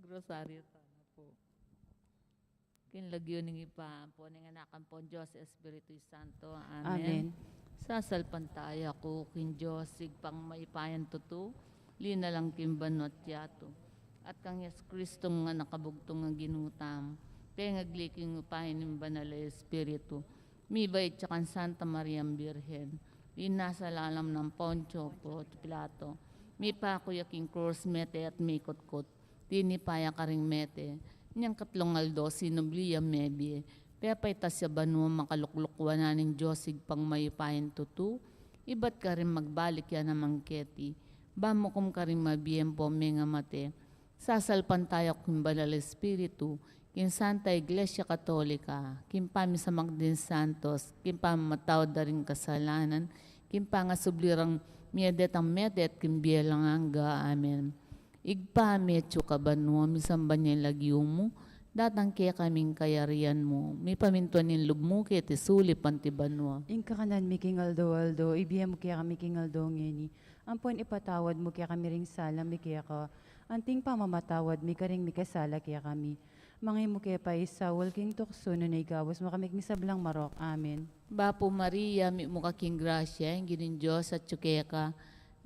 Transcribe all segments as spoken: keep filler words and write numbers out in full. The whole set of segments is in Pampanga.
Rosaryo tana pu. King lagyu ning Ibpa, ampo ning Anak, ampong Dios Espiritu Santo. Amen. Amen. Sasalpantaya ku king Dios, Ibpang mayupayang tutu, linalang king banua't yatu, at kang Jesucristo, anak a bugtung a Ginu tamu, pengagli king upaya ning Banal a Espiritu, mibait ya kang Santa Mariang Birhen, linasa lalam nang Poncio Pilato, mipaku ya king krus, mete at mikutkut, tinipa ya karing mete, inyang katlung aldo sinubli yang mebie, pepaitas ya banua, makalukluk wanan ning Dios Ibpang mayupayang tutu, ibat karin magbalik ya naman keti, bamukum karing mabie ampong mengamate. Sasalpantaya ku king Banal a Espiritu, king Santa Iglesia Katolika, king pamisamak ding santos, king pamamatawad da ring kasalanan, king pangasubli rang mie detang mete at king bie alang angga. Amen. Ibpa mi, atsu ka banua, misamban ya ing lagyu mu, datang kekami ing kayarian mu, mipamintuan ing lub mu keti sulip anti banua. Ing kakanan mi king aldo-aldo, ibie mu kekami king aldo ngeni, ampon ipatawad mu kekami ring sala mi keka, anting pamamatawad mi karing mikasala kekami. Manga e mu ke paisaul king tuksu, nune ikabus mu kami king sablang marok. Amen. Bapu Maria, mitmu ka king grasya, ing Ginung Dios atyu keka.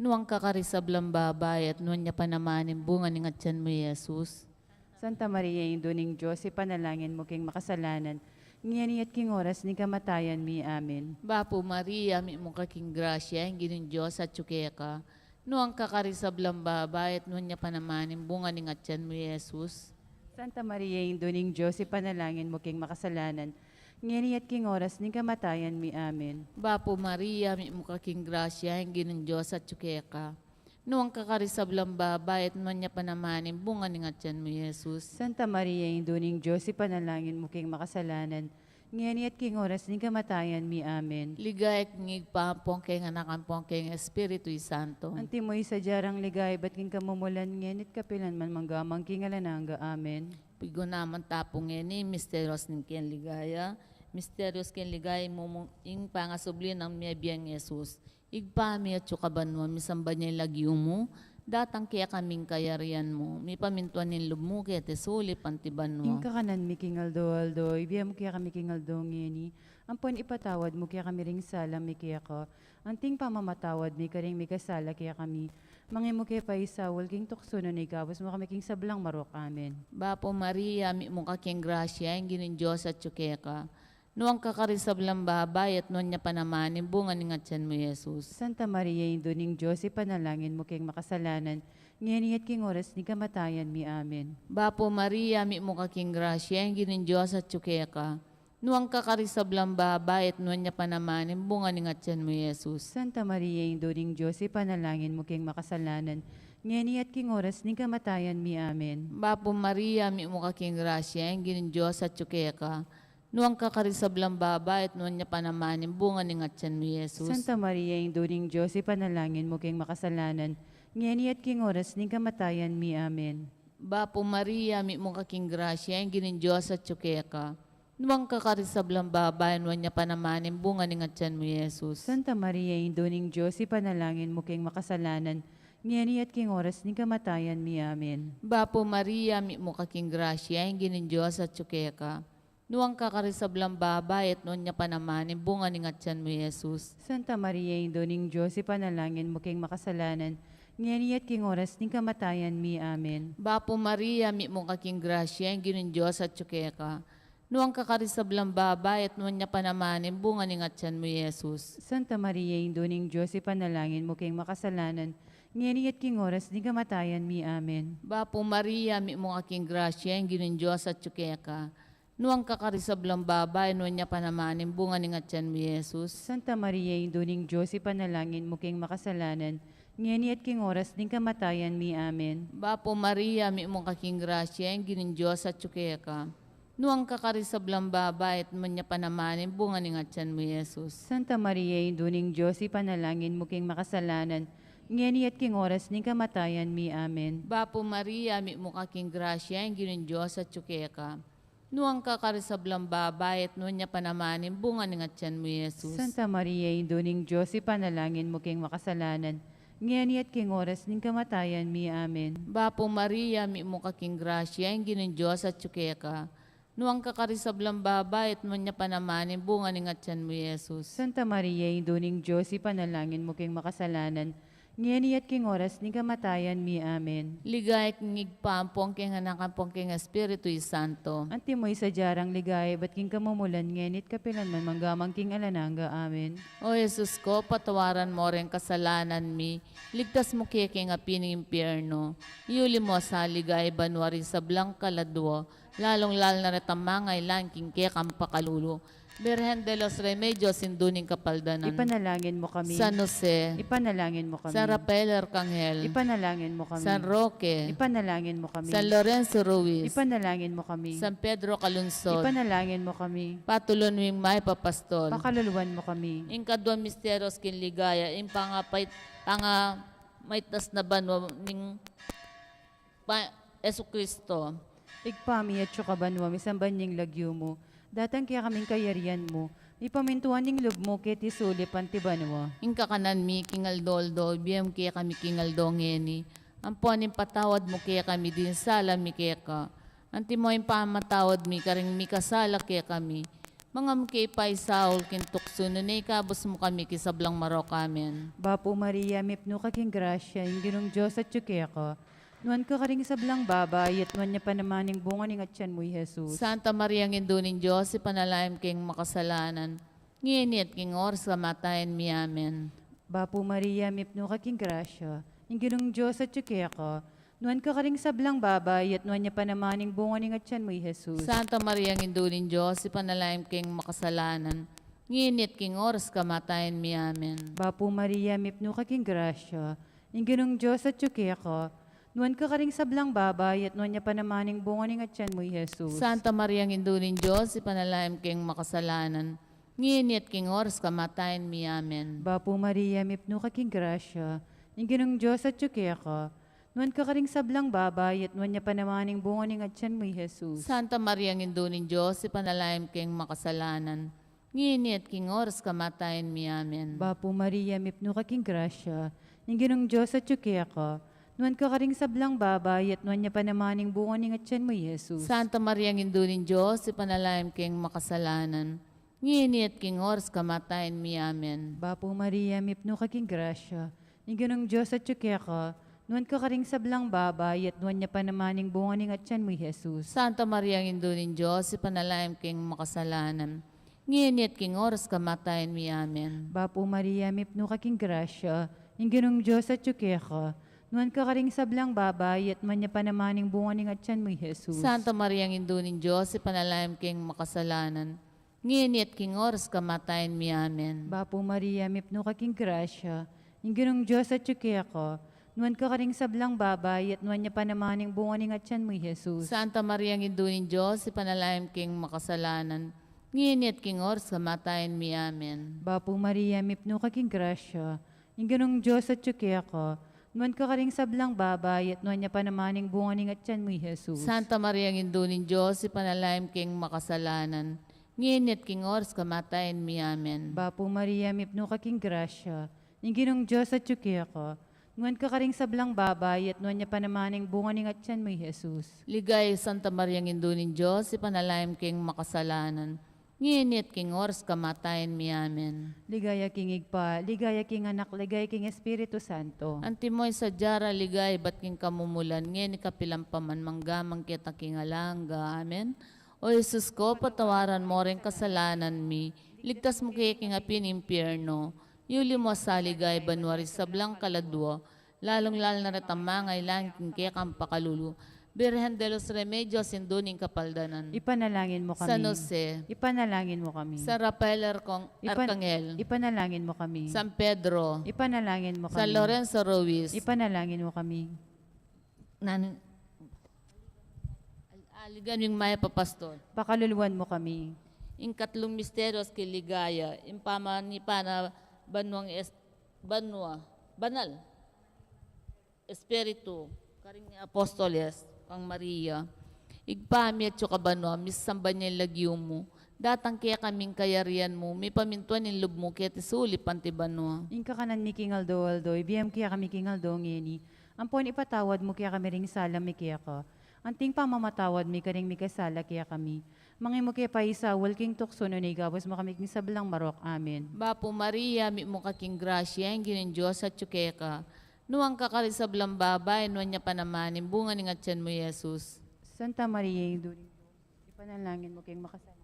Nuan ka karing sablang babai, at nuan ya pa naman ing bunga ning atyan mu, i Jesus. Santa Maria, Indu ning Dios, ipanalangin mu keng makasalanan, ngeni at king oras ning kamatayan mi. Amen. Bapu Maria, mitmu ka king grasya, ing Ginung Dios atyu keka. Nuan ka karing sablang babai, at nuan ya pa naman ing bunga ning atyan mu, i Jesus. Santa Maria, Indu ning Dios, ipanalangin mu keng makasalanan, ngeni at king oras ning kamatayan mi. Amen. Bapu Maria, mitmu ka king grasya, ing Ginung Dios atyu keka. Nuan ka karing sablang babai, at nuan ya pa naman ing bunga ning atyan mu, i Jesus. Santa Maria, Indu ning Dios, ipanalangin mu keng makasalanan, ngeni at king oras ning kamatayan mi. Amen. Ligaya king Ibpa, ampon keng Anak, ampon keng Espiritu Santo. Antimo ing sadya rang ligaya ibat king kamumulan, ngeni at kapilan man, mangga man king alang angga. Amen. Piguna man ta pu ngeni ing misterios ning keng ligaya. Misterios keng ligaya, mumu-, ing pangasubli nang mie biang Jesus. Ibpa mi atyu ka banua, misamban ya ing lagyu mu, datang kekami ing kayarian mu, mipamintuan ing lub mu keti sulip anti banua. Ing kakanan mi king aldo-aldo, ibie mu kekami king aldo ngeni, ampon ipatawad mu kekami ring sala mi keka, anting pamamatawad mi karing mikasala kekami. Manga e mu ke paisaul king tuksu, nune ikabus mu kami king sablang marok. Amen. Bapu Maria, mitmu ka king grasya, ing Ginung Dios atyu keka. Nuan ka karing sablang babai, at nuan ya pa naman ing bunga ning atyan mu, i Jesus. Santa Maria, Indu ning Dios, ipanalangin mu keng makasalanan, ngeni at king oras ning kamatayan mi. Amen. Bapu Maria, mitmu ka king grasya, ing Ginung Dios atyu keka. Nuan ka karing sablang babai, at nuan ya pa naman ing bunga ning atyan mu, i Jesus. Santa Maria, Indu ning Dios, ipanalangin mu keng makasalanan, ngeni at king oras ning kamatayan mi. Amen. Bapu Maria, mitmu ka king grasya, ing Ginung Dios atyu keka. Nuan ka karing sablang babai, at nuan ya pa naman ing bunga ning atyan mu, i Jesus. Santa Maria, Indu ning Dios, ipanalangin mu keng makasalanan, ngeni at king oras ning kamatayan mi. Amen. Bapu Maria, mitmu ka king grasya, ing Ginung Dios atyu keka. Nuan ka karing sablang babai, nuan ya pa naman ing bunga ning atyan mu, i Jesus. Santa Maria, Indu ning Dios, ipanalangin mu keng makasalanan, ngeni at king oras ning kamatayan mi. Amen. Bapu Maria, mitmu ka king grasya, ing Ginung Dios atyu keka. Nuan ka karing sablang babai, at nuan ya pa naman ing bunga ning atyan mu, i Jesus. Santa Maria, Indu ning Dios, ipanalangin mu keng makasalanan, ngeni at king oras ning kamatayan mi. Amen. Bapu Maria, mitmu ka king grasya, ing Ginung Dios atyu keka. Nuan ka karing sablang babai, at nuan ya pa naman ing bunga ning atyan mu, i Jesus. Santa Maria, Indu ning Dios, ipanalangin mu keng makasalanan, ngeni at king oras ning kamatayan mi. Amen. Bapu Maria, mitmu ka king grasya, ing Ginung Dios atyu keka. Nuan ka karing sablang babai, nuan ya pa naman ing bunga ning atyan mu, i Jesus. Santa Maria, Indu ning Dios, ipanalangin mu keng makasalanan, ngeni at king oras ning kamatayan mi. Amen. Bapu Maria, mitmu ka king grasya, ing Ginung Dios atyu keka. Nuan ka karing sablang babai, at nuan ya pa naman ing bunga ning atyan mu, i Jesus. Santa Maria, Indu ning Dios, ipanalangin mu keng makasalanan, ngeni at king oras ning kamatayan mi. Amen. Bapu Maria, mitmu ka king grasya, ing Ginung Dios atyu keka. Nuan ka karing sablang babai, at nuan ya pa naman ing bunga ning atyan mu, i Jesus. Santa Maria, Indu ning Dios, ipanalangin mu keng makasalanan, ngeni at king oras ning kamatayan mi. Amen. Bapu Maria, mitmu ka king grasya, ing Ginung Dios atyu keka. Nuan ka karing sablang babai, at nuan ya pa naman ing bunga ning atyan mu, Jesus. Santa Maria, Indu ning Dios, ipanalangin mu keng makasalanan, ngeni at king oras ning kamatayan mi. Amen. Ligaya king Ibpa, ampon king Anak, ampon king Espiritu Santo. Antimo ing sadya rang ligaya, ibat king kamumulan, ngeni at kapilan man, mangga man king alang angga. Amen. O Jesus ko, patawaran mo ring kasalanan mi, iligtas mu kami king api ning impyerno, iuli mu sa king ligaya banua ring sablang kaladua, lalung-lalu na retang mangailangan king kekang pakalulu. Birhen de los Remedios, Indu ning Kapaldanan. Ipanalangin mu kami. San Jose. Ipanalangin mu kami. San Rafael Arcangel. Ipanalangin mu kami. San Roque. Ipanalangin mu kami. San Lorenzo Ruiz. Ipanalangin mu kami. San Pedro Calungsod. Ipanalangin mu kami. Patulun ming mayap a pastol. Pakaluluan mu kami. Ing kaduang misteryos king ligaya, ing pangapait-, pangamaitas na banua ning pa-, Jesucristo. Ibpa mi, atsu ka banua, misamban ya ing lagyu mu. Datang kekami ing kayarian mu. Mipamintuan ing lub mu keti sulip anti banua. Ing kakanan mi king aldo-aldo, ibie mu kekami king aldo ngeni. Ampon ipatawad mu kekami ding sala mi keka, antimo ing pamamatawad mi karing mikasala kekami. Manga mu ke paisaul king tuksu, nune ikabus mu kami king sablang marok. Amen. Bapu Maria, mipnu ka king grasya, ing Ginung Dios atyu keka. Nuan ka karing sablang babai, at nuan ya pa naman ing bunga ning atyan mu, i Jesus. Santa Maria, Indu ning Dios, ipanalangin mu keng makasalanan, ngeni at king oras kamatayan mi. Amen. Bapu Maria, mipnu ka king grasya, ing Ginung Dios atyu keka. Nuan ka karing sablang babai, at nuan ya pa naman ing bunga ning atyan mu, i Jesus. Santa Maria, Indu ning Dios, ipanalangin mu keng makasalanan, ngeni at king oras kamatayan mi. Amen. Bapu Maria, mipnu ka king grasya, ing Ginung Dios atyu keka. Nuan ka karing sablang babai, at nuan ya pa naman ing bunga ning atyan mu, i Jesus. Santa Maria, Indu ning Dios, ipanalangin mu keng makasalanan, ngeni at king oras kamatayan mi. Amen. Bapu Maria, mipnu ka king grasya, ing Ginung Dios atyu keka. Nuan ka karing sablang babai, at nuan ya pa naman ing bunga ning atyan mu, i Jesus. Santa Maria, Indu ning Dios, ipanalangin mu keng makasalanan, ngeni at king oras kamatayan mi. Amen. Bapu Maria, mipnu ka king grasya, ing Ginung Dios atyu keka. Nuan ka karing sablang babai, at nuan ya pa naman ing bunga ning atyan mu, i Jesus. Santa Maria, Indu ning Dios, ipanalangin mu keng makasalanan, ngeni at king oras kamatayan mi. Amen. Bapu Maria, mipnu ka king grasya, ing Ginung Dios atyu keka. Nuan ka karing sablang babai, at nuan ya pa naman ing bunga ning atyan mu, i Jesus. Santa Maria, Indu ning Dios, ipanalangin mu keng makasalanan, ngeni at king oras kamatayan mi. Amen. Bapu Maria, mipnu ka king grasya, ing Ginung Dios atyu keka. Nuan ka karing sablang babai, at nuan ya pa naman ing bunga ning atyan mu, i Jesus. Santa Maria, Indu ning Dios, ipanalangin mu keng makasalanan, ngeni at king oras kamatayan mi. Amen. Bapu Maria, mipnu ka king grasya, ing Ginung Dios atyu keka. Nuan ka karing sablang babai, at nuan ya pa naman ing bunga ning atyan mu, i Jesus. Santa Maria, Indu ning Dios, ipanalangin mu keng makasalanan, ngeni at king oras kamatayan mi. Amen. Bapu Maria, mipnu ka king grasya, ing Ginung Dios atyu keka. Nuan ka karing sablang babai, at nuan ya pa naman ing bunga ning atyan mu, i Jesus. Santa Maria, Indu ning Dios, ipanalangin mu keng makasalanan, ngeni at king oras kamatayan mi. Amen. Bapu Maria, mipnu ka king grasya, ing Ginung Dios atyu keka. Nuan ka karing sablang babai, at nuan ya pa naman ing bunga ning atyan mu, i Jesus. Ligaya Santa Maria, Indu ning Dios, ipanalangin mu keng makasalanan, ngeni at king oras kamatayan mi. Amen. Ligaya king Ibpa, ligaya king Anak, ligaya king Espiritu Santo. Antimo ing sadya rang ligaya ibat king kamumulan, ngeni kapilan pa man, mangga man keta king alang angga. Amen. O Jesus ko, patawaran mo ring kasalanan mi, iligtas mu kami king api ning impyerno, iuli mu sa king ligaya banua ring sablang kaladua, lalung-lalu na retang mangailangan king kekang pakalulu. Birhen de los Remedios, Indu ning Kapaldanan. Ipanalangin mu kami. San Jose. Ipanalangin mu kami. San Rafael Arcong-, Ipan-, Arcangel. Ipanalangin mu kami. San Pedro. Ipanalangin mu kami. San Lorenzo Ruiz. Ipanalangin mu kami. Nan-, aligan ming mayap a pastol. Pakaluluan mu kami. Ing katlung misteryos king ligaya, ing pamanipa na banuang es-, banua, banal Espiritu, karing apostoles kang Maria. Ibpa mi, atsu ka banua, misamban ya ing lagyu mu, Datang kekami ing kayarian mu, mipamintuan ing lub mu keti sulip anti banua. Ing kakanan mi king aldo-aldo, ibie mu kekami king aldo ngeni. Ampon ipatawad mu kekami ring sala mi keka, anti ing pamamatawad mi karing mikasala kekami. Manga e mu ke paisaul king tuksu, nune ikabus mu kami king sablang marok. Amen. Bapu Maria, mitmu ka king grasya, ing Ginung Dios atyu keka. Nuan ka karing sablang babai, at nuan ya pa naman ing bunga ning atyan mu, i Jesus. Santa Maria, Indu ning Dios, ipanalangin mu keng makasalanan,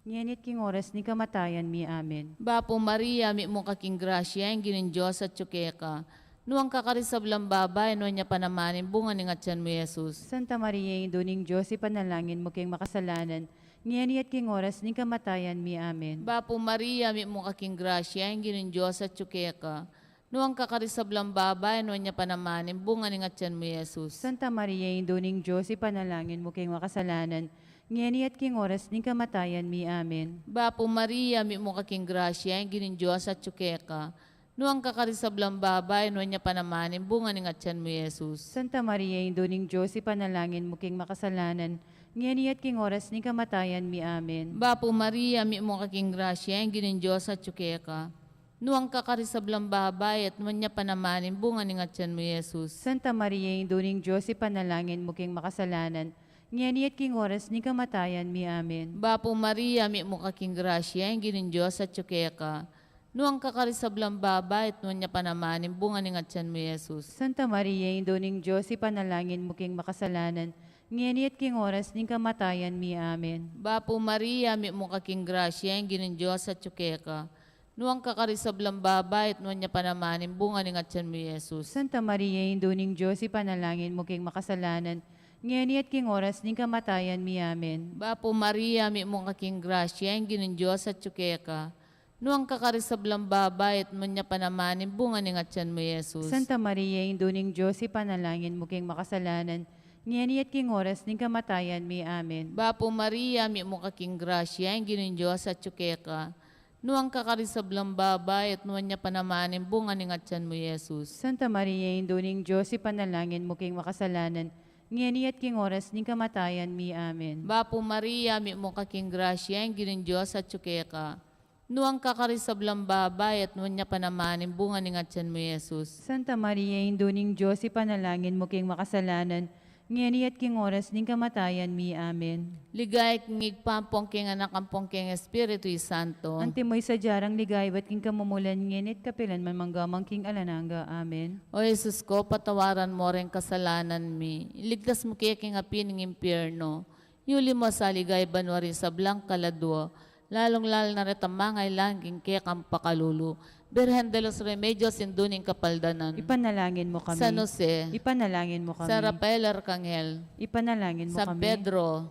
ngeni at king oras ning kamatayan mi. Amen. Bapu Maria, mitmu ka king grasya, ing Ginung Dios atyu keka. Nuan ka karing sablang babai, at nuan ya pa naman ing bunga ning atyan mu, i Jesus. Santa Maria, Indu ning Dios, ipanalangin mu keng makasalanan, ngeni at king oras ning kamatayan mi. Amen. Bapu Maria, mitmu ka king grasya, ing Ginung Dios atyu keka. Nuan ka karing sablang babai, at nuan ya pa naman ing bunga ning atyan mu, i Jesus. Santa Maria, Indu ning Dios, ipanalangin mu keng makasalanan, ngeni at king oras ning kamatayan mi. Amen. Bapu Maria, mitmu ka king grasya, ing Ginung Dios atyu keka. Nuan ka karing sablang babai, at nuan ya pa naman ing bunga ning atyan mu, i Jesus. Santa Maria, Indu ning Dios, ipanalangin mu keng makasalanan, ngeni at king oras ning kamatayan mi. Amen. Bapu Maria, mitmu ka king grasya, ing Ginung Dios atyu keka. Nuan ka karing sablang babai, at nuan ya pa naman ing bunga ning atyan mu, i Jesus. Santa Maria, Indu ning Dios, ipanalangin mu keng makasalanan, ngeni at king oras ning kamatayan mi. Amen. Bapu Maria, mitmu ka king grasya, ing Ginung Dios atyu keka. Nuan ka karing sablang babai, at nuan ya pa naman ing bunga ning atyan mu, i Jesus. Santa Maria, Indu ning Dios, ipanalangin mu keng makasalanan, ngeni at king oras ning kamatayan mi. Amen. Bapu Maria, mitmu ka king grasya, ing Ginung Dios atyu keka. Nuan ka karing sablang babai, at nuan ya pa naman ing bunga ning atyan mu, i Jesus. Santa Maria, Indu ning Dios, ipanalangin mu keng makasalanan, ngeni at king oras ning kamatayan mi. Amen. Bapu Maria, mitmu ka king grasya, ing Ginung Dios atyu keka. Nuan ka karing sablang babai, at nuan ya pa naman ing bunga ning atyan mu, i Jesus. Santa Maria, Indu ning Dios, ipanalangin mu keng makasalanan, ngeni at king oras ning kamatayan mi. Amen. Bapu Maria, mitmu ka king grasya, ing Ginung Dios atyu keka. Nuan ka karing sablang babai, at nuan ya pa naman ing bunga ning atyan mu, i Jesus. Santa Maria, Indu ning Dios, ipanalangin mu keng makasalanan, ngeni at king oras ning kamatayan mi. Amen. Bapu Maria, mitmu ka king grasya, ing Ginung Dios atyu keka. Nuan ka karing sablang babai, at nuan ya pa naman ing bunga ning atyan mu, i Jesus. Santa Maria, Indu ning Dios, ipanalangin mu keng makasalanan, ngeni at king oras ning kamatayan mi. Amen. Ligaya king Ibpa, ampon king Anak, ampon king Espiritu Santo. Antimo ing sadya rang ligaya ibat king kamumulan, ngeni at kapilan man, mangga man king alang angga. Amen. O Jesus ko, patawaran mu ring kasalanan mi, iligtas mu ke king api ning impyerno, yuli mu sa ligaya banua ring sablang kaladua, lalung-lalu na retang mangailangan king kekang pakalulu. Birhen de los Remedios, Indu ning Kapaldanan. Ipanalangin mu kami. San Jose. Ipanalangin mu kami. San Rafael Arcangel. Ipanalangin mu kami. San Pedro.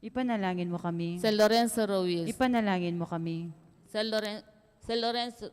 Ipanalangin mu kami. San Lorenzo Ruiz. Ipanalangin mu kami. San Loren-, San Lorenzo,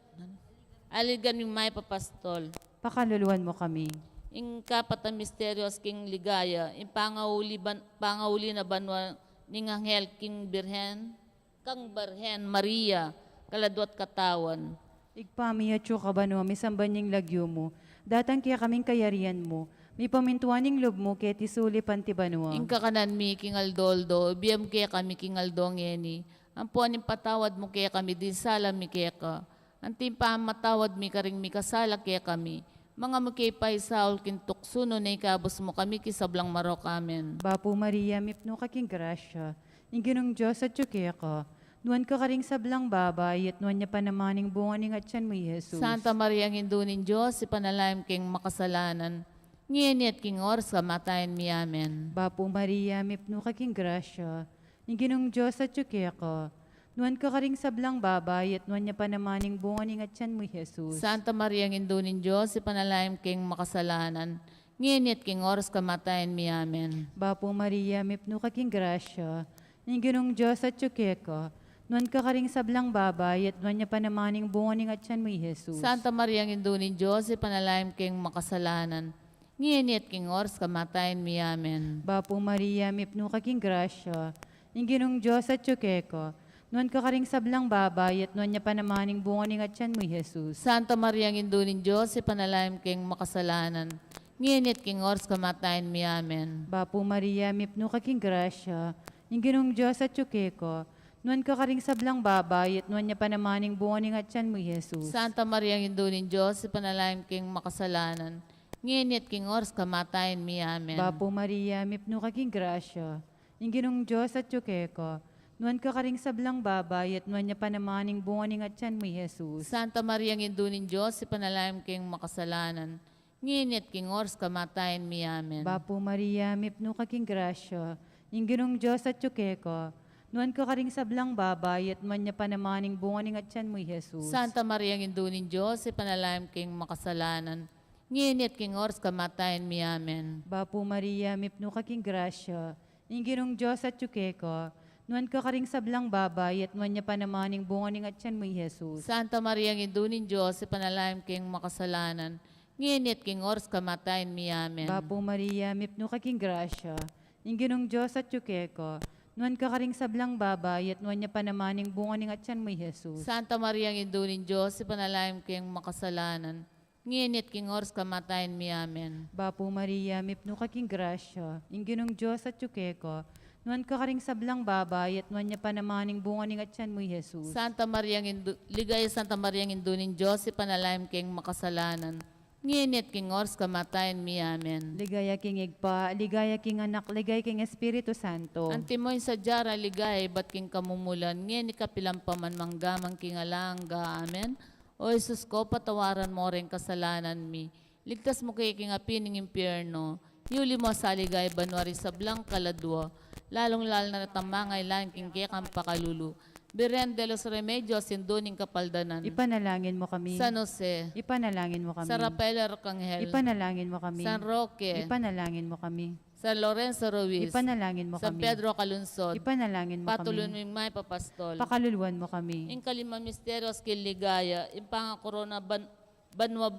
aligan ming mayap a pastol. Pakaluluan mu kami. Ing kapat a misterios king ligaya, ing pangauli ban-, pangauli na banua ning anghel king Birhen, kang Birhen Maria, kaladua't katawan. Ibpa mi, atsu ka banua, misamban ya ing lagyu mu, datang kekami ing kayarian mu, mipamintuan ing lub mu keti sulip anti banua. Ing kakanan mi king aldo-aldo, ibie mu kekami king aldo ngeni, ampon ipatawad mu kekami ding sala mi keka, anti ing pamamatawad mi karing mikasala kekami. Manga e mu ke paisaul king tuksu, nune ikabus mu kami king sablang marok. Amen. Bapu Maria, mipnu ka king grasya, ing Ginung Dios atyu keka. Nuan ka karing sablang babai, at nuan ya pa naman ing bunga ning atyan mu, i Jesus. Santa Maria, Indu ning Dios, ipanalangin mu keng makasalanan, ngeni at king oras kamatayan mi. Amen. Bapu Maria, mipnu ka king grasya, ing Ginung Dios atyu keka. Nuan ka karing sablang babai, at nuan ya pa naman ing bunga ning atyan mu, i Jesus. Santa Maria, Indu ning Dios, ipanalangin mu keng makasalanan, ngeni at king oras kamatayan mi. Amen. Bapu Maria, mipnu ka king grasya, ing Ginung Dios atyu keka. Nuan ka karing sablang babai, at nuan ya pa naman ing bunga ning atyan mu, i Jesus. Santa Maria, Indu ning Dios, ipanalangin mu keng makasalanan, ngeni at king oras kamatayan mi. Amen. Bapu Maria, mipnu ka king grasya, ing Ginung Dios atyu keka. Nuan ka karing sablang babai, at nuan ya pa naman ing bunga ning atyan mu, i Jesus. Santa Maria, Indu ning Dios, ipanalangin mu keng makasalanan, ngeni at king oras kamatayan mi. Amen. Bapu Maria, mipnu ka king grasya, ing Ginung Dios atyu keka. Nuan ka karing sablang babai, at nuan ya pa naman ing bunga ning atian mu, i Jesus. Santa Maria, Indu ning Dios, ipanalangin mu kaming makasalanan, ngeni at king oras kamatayan mi. Amen. Bapu Maria, mipnu ka king grasya, ing Ginung Dios atyu keka. Nuan ka karing sablang babai, at nuan ya pa naman ing bunga ning atian mu, i Jesus. Santa Maria, Indu ning Dios, ipanalangin mu kaming makasalanan, ngeni at king oras kamatayan mi. Amen. Bapu Maria, mipnu ka king grasya, ing Ginung Dios atyu keka. Nuan ka karing sablang babai, at nuan ya pa naman ing bunga ning atian mu, i Jesus. Santa Maria, Indu ning Dios, ipanalangin mu kaming makasalanan, ngeni at king oras kamatayan mi. Amen. Bapu Maria, mipnu ka king grasya, ing Ginung Dios atyu keka. Nuan ka karing sablang babai, at nuan ya pa naman ing bunga ning atian mu, i Jesus. Santa Maria, Indu ning Dios, ipanalangin mu kaming makasalanan, ngeni at king oras kamatayan mi. Amen. Bapu Maria, mipnu ka king grasya, ing Ginung Dios atyu keka. Nuan ka karing sablang babai, at nuan ya pa naman ing bunga ning atian mu, i Jesus. Santa Maria, Indu ning Dios, ipanalangin mu kaming makasalanan, ngeni at king oras kamatayan mi. Amen. Bapu Maria, mipnu ka king grasya, ing Ginung Dios atyu keka. Nuan ka karing sablang babai, at nuan ya pa naman ing bunga ning atian mu, i Jesus. Santa Maria, Indu, ligaya Santa Maria, Indu ning Dios, ipanalangin mu kaming makasalanan, ngeni at king oras kamatayan mi. Amen. Ligaya king Ibpa, ligaya king Anak, ligaya king Espiritu Santo. Antimo ing sadya rang ligaya ibat king kamumulan, ngeni kapilan pa man, mangga man king alang angga. Amen. O Jesus ko, patawaran mu ring kasalanan mi, ligtas mu kami king api ning impyerno, yuli mu sa ligaya banua ring sablang kaladua, lalung-lalu na retang mangailangan king kekang pakalulu. Birhen de los Remedios, Indu ning Kapaldanan, ipanalangin mu kami. San Jose, ipanalangin mu kami. San Rafael Arcangel, ipanalangin mu kami. San Roque, ipanalangin mu kami. San Lorenzo Ruiz, ipanalangin mu kami. San Pedro Calungsod, ipanalangin mu kami. Patulun mu ing mayap a pastol, pakaluluan mu kami. Ing kalimang misteryos king ligaya, ing pangakorona ban-, banua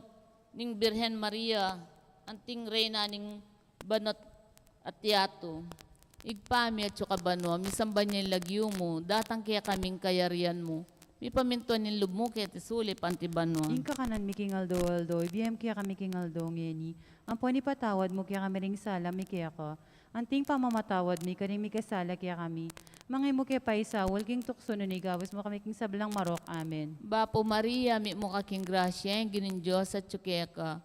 ning Birhen Maria, anting Reyna ning banua't yatu. Ibpa mi, atsu ka banua, misamban ya ing lagyu mu, datang kekami ing kayarian mu, mipamintuan ing lub mu keti sulip anti banua. Ing kakanan mi king aldo-aldo, ibie mu kekami king aldo ngeni, ampon ipatawad mu kekami ring sala mi keka, anting pamamatawad mi karing mikasala kekami. Manga e mu ke paisaul king tuksu, nune ikabus mu kami king sablang marok. Amen. Bapu Maria, mitmu ka king grasya, ing Ginung Dios atyu keka.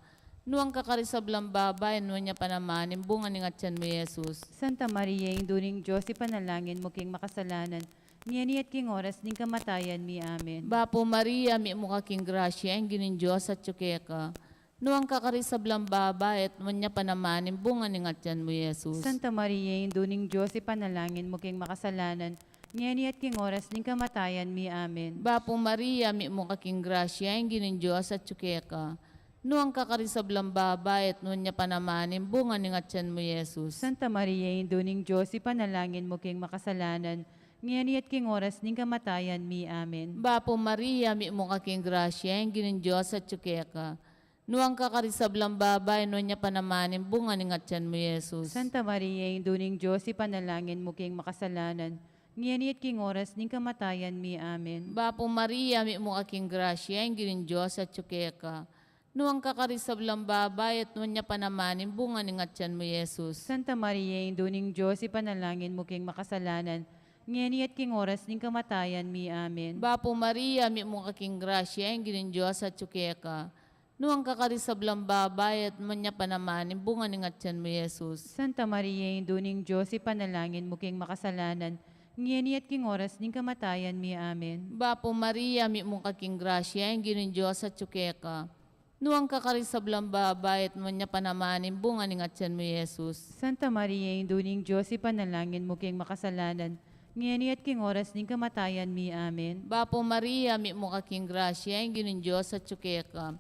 Nuan ka karing sablang babai, nuan ya pa naman ing bunga ning atian mu, i Jesus. Santa Maria, Indu ning Dios, ipanalangin mu keng makasalanan, ngeni at king oras ning kamatayan mi. Amen. Bapu Maria, mitmu ka king grasya, ing Ginung Dios atyu keka. Nuan ka karing sablang babai, at nuan ya pa naman ing bunga ning atian mu, i Jesus. Santa Maria, Indu ning Dios, ipanalangin mu keng makasalanan, ngeni at king oras ning kamatayan mi. Amen. Bapu Maria, mitmu ka king grasya, ing Ginung Dios atyu keka. Nuan ka karing sablang babai, at nuan ya pa naman ing bunga ning atian mu, i Jesus. Santa Maria, Indu ning Dios, ipanalangin mu keng makasalanan, ngeni at king oras ning kamatayan mi. Amen. Bapu Maria, mitmu ka king grasya, ing Ginung Dios atyu keka. Nuan ka karing sablang babai, nuan ya pa naman ing bunga ning atian mu, i Jesus. Santa Maria, Indu ning Dios, ipanalangin mu keng makasalanan, ngeni at king oras ning kamatayan mi. Amen. Bapu Maria, mitmu ka king grasya, ing Ginung Dios atyu keka. Nuan ka karing sablang babai, at nuan ya pa naman ing bunga ning atian mu, i Jesus. Santa Maria, Indu ning Dios, ipanalangin mu keng makasalanan, ngeni at king oras ning kamatayan mi. Amen. Bapu Maria, mitmu ka king grasya, ing Ginung Dios atyu keka. Nuan ka karing sablang babai, at nuan ya pa naman ing bunga ning atian mu, i Jesus. Santa Maria, Indu ning Dios, ipanalangin mu keng makasalanan, ngeni at king oras ning kamatayan mi. Amen. Bapu Maria, mitmu ka king grasya, ing Ginung Dios atyu keka. Nuan ka karing sablang babai, at nuan ya pa naman ing bunga ning atian mu, i Jesus. Santa Maria, Indu ning Dios, ipanalangin mu keng makasalanan, ngeni at king oras ning kamatayan mi. Amen. Bapu Maria, mitmu ka king grasya, ing Ginung Dios atyu keka.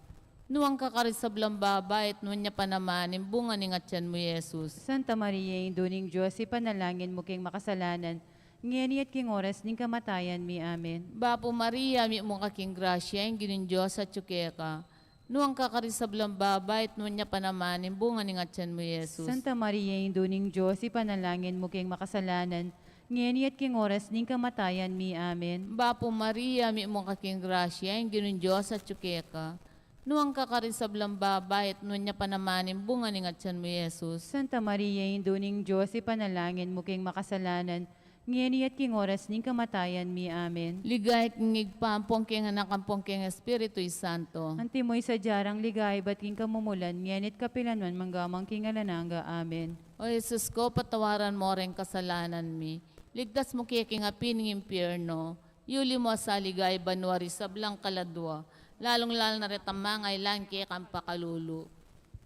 Nuan ka karing sablang babai, at nuan ya pa naman ing bunga ning atian mu, i Jesus. Santa Maria, Indu ning Dios, ipanalangin mu keng makasalanan, ngeni at king oras ning kamatayan mi. Amen. Bapu Maria, mitmu ka king grasya, ing Ginung Dios atyu keka. Nuan ka karing sablang babai, at nuan ya pa naman ing bunga ning atian mu, i Jesus. Santa Maria, Indu ning Dios, ipanalangin mu keng makasalanan, ngeni at king oras ning kamatayan mi. Amen. Bapu Maria, mitmu ka king grasya, ing Ginung Dios atyu keka. Nuan ka karing sablang babai, at nuan ya pa naman ing bunga ning atian mu, i Jesus. Santa Maria, Indu ning Dios, ipanalangin mu keng makasalanan, ngeni at king oras ning kamatayan mi. Amen. Ligaya king Ibpa, ampong king Anak, ampong king Espiritu Santo. Antimo ing sadya rang ligaya ibat king kamumulan, ngeni at kapilan man, mangga man king alang angga. Amen. O Jesus ko, patawaran mo ring kasalanan mi. Ligtas mu ke king api ning impyerno. Yuli mu sa ligaya banua ring sablang kaladua, lalung-lalu na retang mangailangan kekang pakalulu.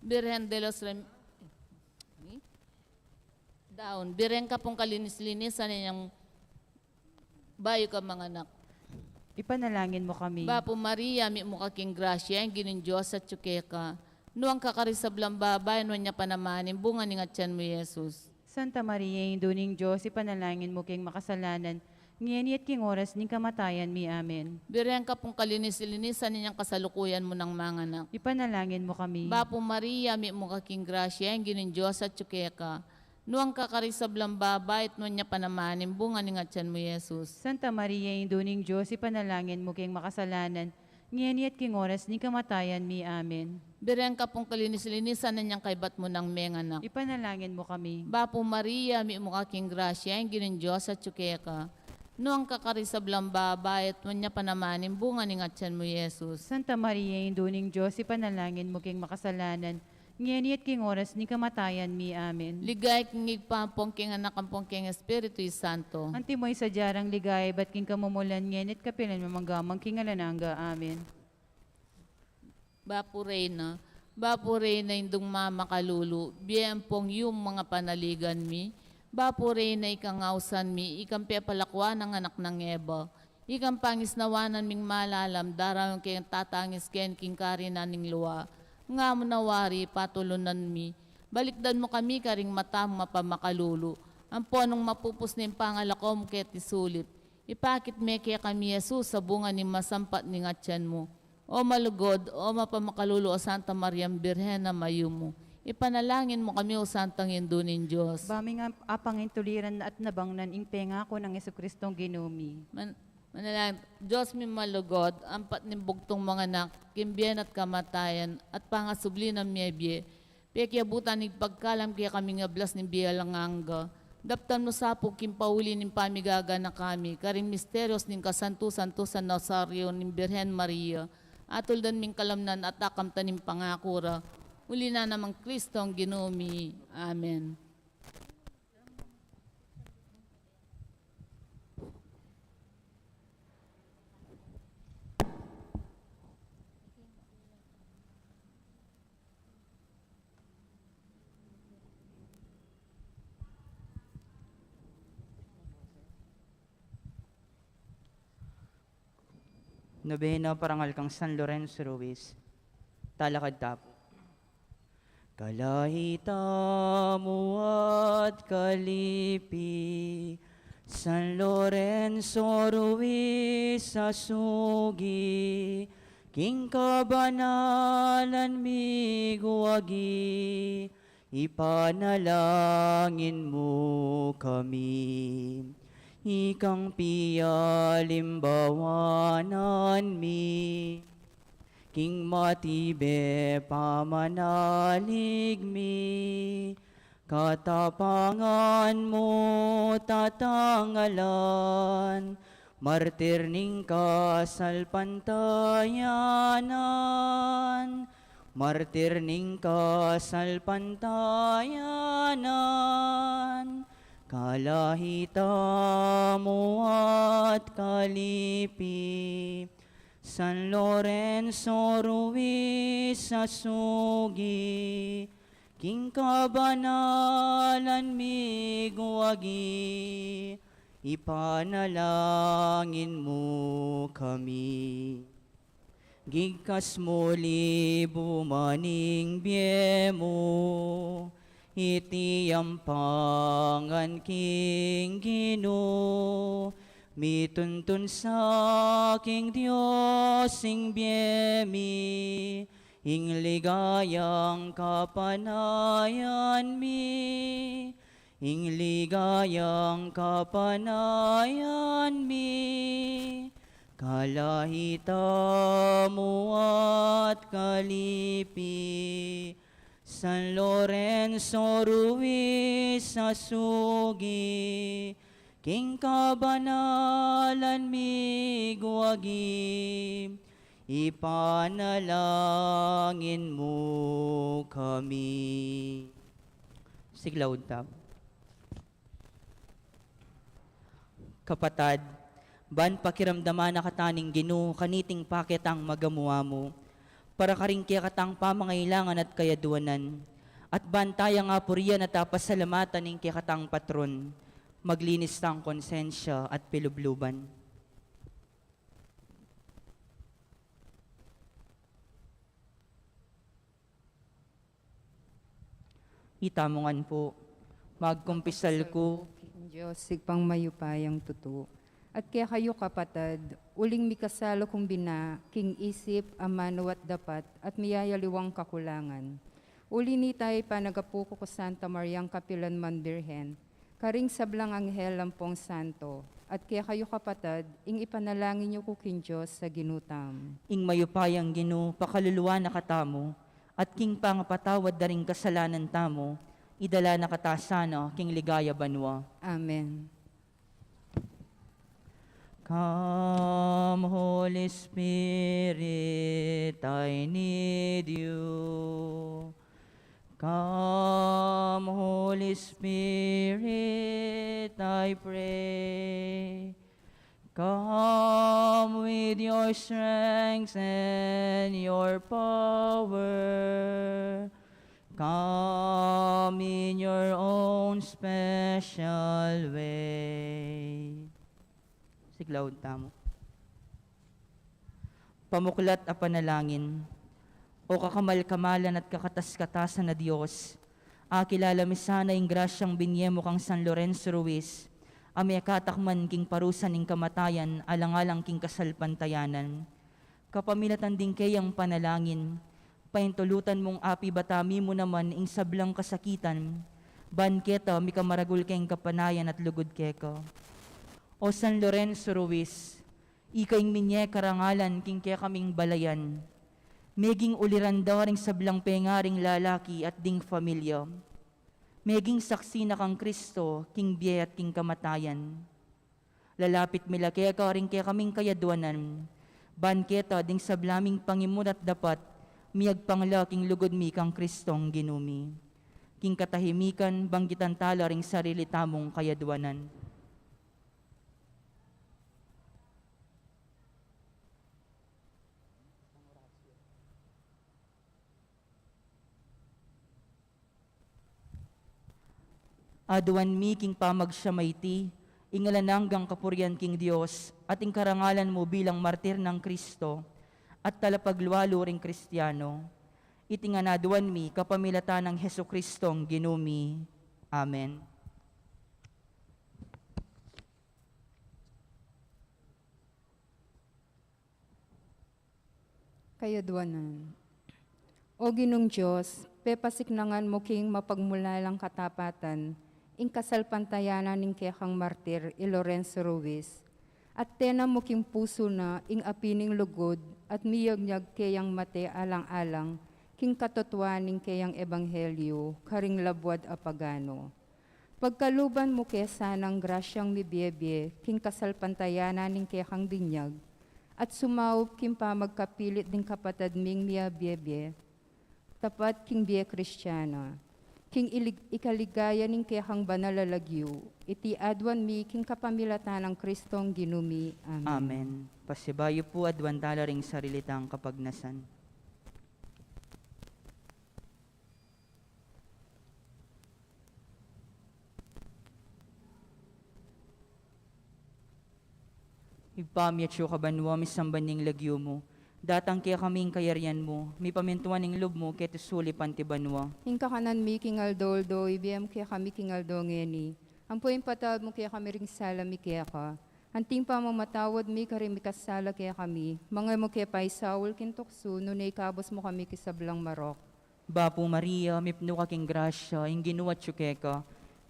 Birhen de los Rem-, Daun, Birhen ka pung kalinis-linisan ning bayu kang manganak. Ipanalangin mu kami. Bapu Maria, mitmu ka king grasya, ing Ginung Dios atyu keka. Nuan ka karing sablang babai, nuan ya pa naman ing bunga ning atyan mu, Jesus. Santa Maria, Indu ning Dios, ipanalangin mu keng makasalanan, ngeni at king oras ning kamatayan mi. Amen. Birhen ka pung kalinis-linisan ning kasalukuyan mu nang manganak. Ipanalangin mu kami. Bapu Maria, mitmu ka king grasya, ing Ginung Dios atyu keka. Nuan ka karing sablang babai, at nuan ya pa naman ing bunga ning atyan mu, Jesus. Santa Maria, Indu ning Dios, ipanalangin mu keng makasalanan, ngeni at king oras ning kamatayan mi. Amen. Birhen ka pung kalinis-linisan ning kaybat mu nang menganak. Ipanalangin mu kami. Bapu Maria, mitmu ka king grasya, ing Ginung Dios atyu keka. Nuan ka karing sablang babai, at nuan ya pa naman ing bunga ning atyan mu, Jesus. Santa Maria, Indu ning Dios, ipanalangin mu keng makasalanan, ngeni at king oras ning kamatayan mi. Amen. Ligaya king Ibpa, ampong king Anak, ampong king Espiritu Santo. Antimo ing sadya rang ligaya ibat king kamumulan, ngeni at kapilan man, mangga man king alang angga. Amen. Bapu Reyna, Bapu Reyna, Indung mamakalulu, bie ampong yumu ing panaligan mi. Bapu Reyna, ikang ausan mi, ikang pepalakuan nang anak nang Eva. Ikang pangisnawanan ming malalam, daraun keng tatangis keni king karinan ning lua. Nga mu na wari, patulunan mi. Balikdan mu kami karing mata mung mapamakalulu. Ampon nung mapupus na ing pangalako mu keti sulip, ipakit me kekami i Jesus a bunga ning masampat ning atyan mu. O malugud, o mapamakalulu, o Santa Maria, Birhen a mayumu, ipanalangin mu kami, o Santang Indu ning Dios. Ba ming ap-, apang intuliran at nabangnan ing pengaku nang Jesucristong Ginu mi. Man-, manalangin, Dios mi malugud, ampat ning bugtung mung anak, king bie na at kamatayan, at pangasubli nang mebie, pekiabutan ning pagkalam kekami ing ablas ning bie alang angga. Daptan mu sa pu king pauli ning pamigaganaka mi karing misterios ning kasantu-santusan Rosaryo ning Birhen Maria, atuldan ming kalamnan at akamtan ing pangaku ra, uli na nang Cristong Ginu mi. Amen. Nobena parangal kang San Lorenzo Ruiz. Talakad ta pu. Kalahita mu at kalipi, San Lorenzo Ruiz a sugi, king kabanalan mi guagi, ipanalangin mu kami. Ikang pialimbawanan mi, king matibe pamanalig mi, katapangan mu tatangalan, martir ning kasalpantayanan, martir ning kasalpantayanan, kalahita mu at kalipi, San Lorenzo Ruiz a sugi, king kabanalan mi guagi, ipanalangin mu kami. Gigkas mu libu man ing bie mu, iti ampangan king Ginu, mituntun sa king Dios ing bie mi, ing ligayang kapanayan mi, ing ligayang kapanayan mi, kalahita mu at kalipi, San Lorenzo Ruiz a sugi, King kabanalan ming wagim, ipanalangin mu kami. Siglaud tamu. Kapatad, ban pakiramdaman na kata ning Ginu kaniting paketang magamu-amu, para karing kekatang pamangailangan at kayadwanan, at ban taya ngan purian at pasalamatan ing kekatang patron, maglinis tang konsensya at pilubluban. Itamu ngan pu, magkumpisal ku king Dios, Ibpang mayupayang tutu, at kekayu kapatad, uling mikasala kung bina king isip, amanu at dapat, at miyayaliwang kakulangan. Uli na nita, ipanagapu ku ku Santa Mariang kapilan man Birhen, karing sablang anghel ampong santo, at kekayu kapatad, ing ipanalangin yu ku king Dios a Ginu tamu. Ing mayupayang Ginu pakaluluan na katamu, at king pangapatawad da ring kasalanan tamu, idala na kata sana king ligaya banua. Amen. Come, Holy Spirit, I need you. Come, Holy Spirit, I pray. Come with your strength and your power. Come in your own special way. Siglaud tamu. Pamuklat a panalangin. O kakamal-kamalan at kakatas-katasan a Dios, akilala mi sana ing grasyang binie mu kang San Lorenzo Ruiz, a mekatakman king parusa ning kamatayan alang-alang king kasalpantayanan. Kapamilatan ding keyang panalangin, paintulutan mung apibata mi mu naman ing sablang kasakitan, ban keta mikamaragul keng kapanayan at lugud keka. O San Lorenzo Ruiz, ika ing minie karangalan king kekaming balayan. Meging uliran da ring sablang pengaring lalaki at ding familia. Meging saksi na kang Kristo king bie at king kamatayan. Lalapit mi la keka ring kekaming kayadwanan, ban keta ding sabla ming pangimut at dapat, miyagpang la king lugud mi kang Kristong Ginu mi. King katahimikan, banggitan tala ring sarili tamung kayadwanan. Aduan mi king pamagsiyam a iti, ing alang anggang kapurian king Dios, at ing karangalan mu bilang martir nang Kristo, at talapaglualu ring Kristiano. Iti ngan aduan mi kapamilatan nang Jesukristong Ginu mi. Amen. Kayadwanan. O Ginung Dios, pepasiknangan mu king mapagmulalang katapatan ing kasalpantayanan ning kekang martir i Lorenzo Ruiz, at tenam mu king pusu na ing api ning lugud at miyagyag keyang mate alang-alang king katutuan ning keyang ebanghelyu karing labuad a pagano. Pagkaluban mu ke sanang grasyang mibie-bie king kasalpantayanan ning kekang binyag, at sumaup king pamagkapilit ding kapatad ming miyabie-bie tapat king bie Kristiana, king ilig-, ikaligaya ning kekang banal a lagyu, iti aduan mi king kapamilatan nang Kristong Ginu mi. Amen. Amen. Pasibayu pu, aduan tala ring sarili tang kapagnasan. Ibpa mi, atsu ka banua, misamban ya ing lagyu mu. Datang kekami ing kayarian mu, mipamintuan ing lub mu keti sulip anti banua. Ing kakanan mi king aldo-aldo, ibie mu kekami king aldo ngeni. Ampon ipatawad mu kekami ring sala mi keka, anti ing pamamatawad mi karing mikasala kekami. Manga e mu ke paisaul king tuksu, nune ikabus mu kami king sablang marok. Bapu Maria, mipnu ka king grasya, ing Ginu atsu keka.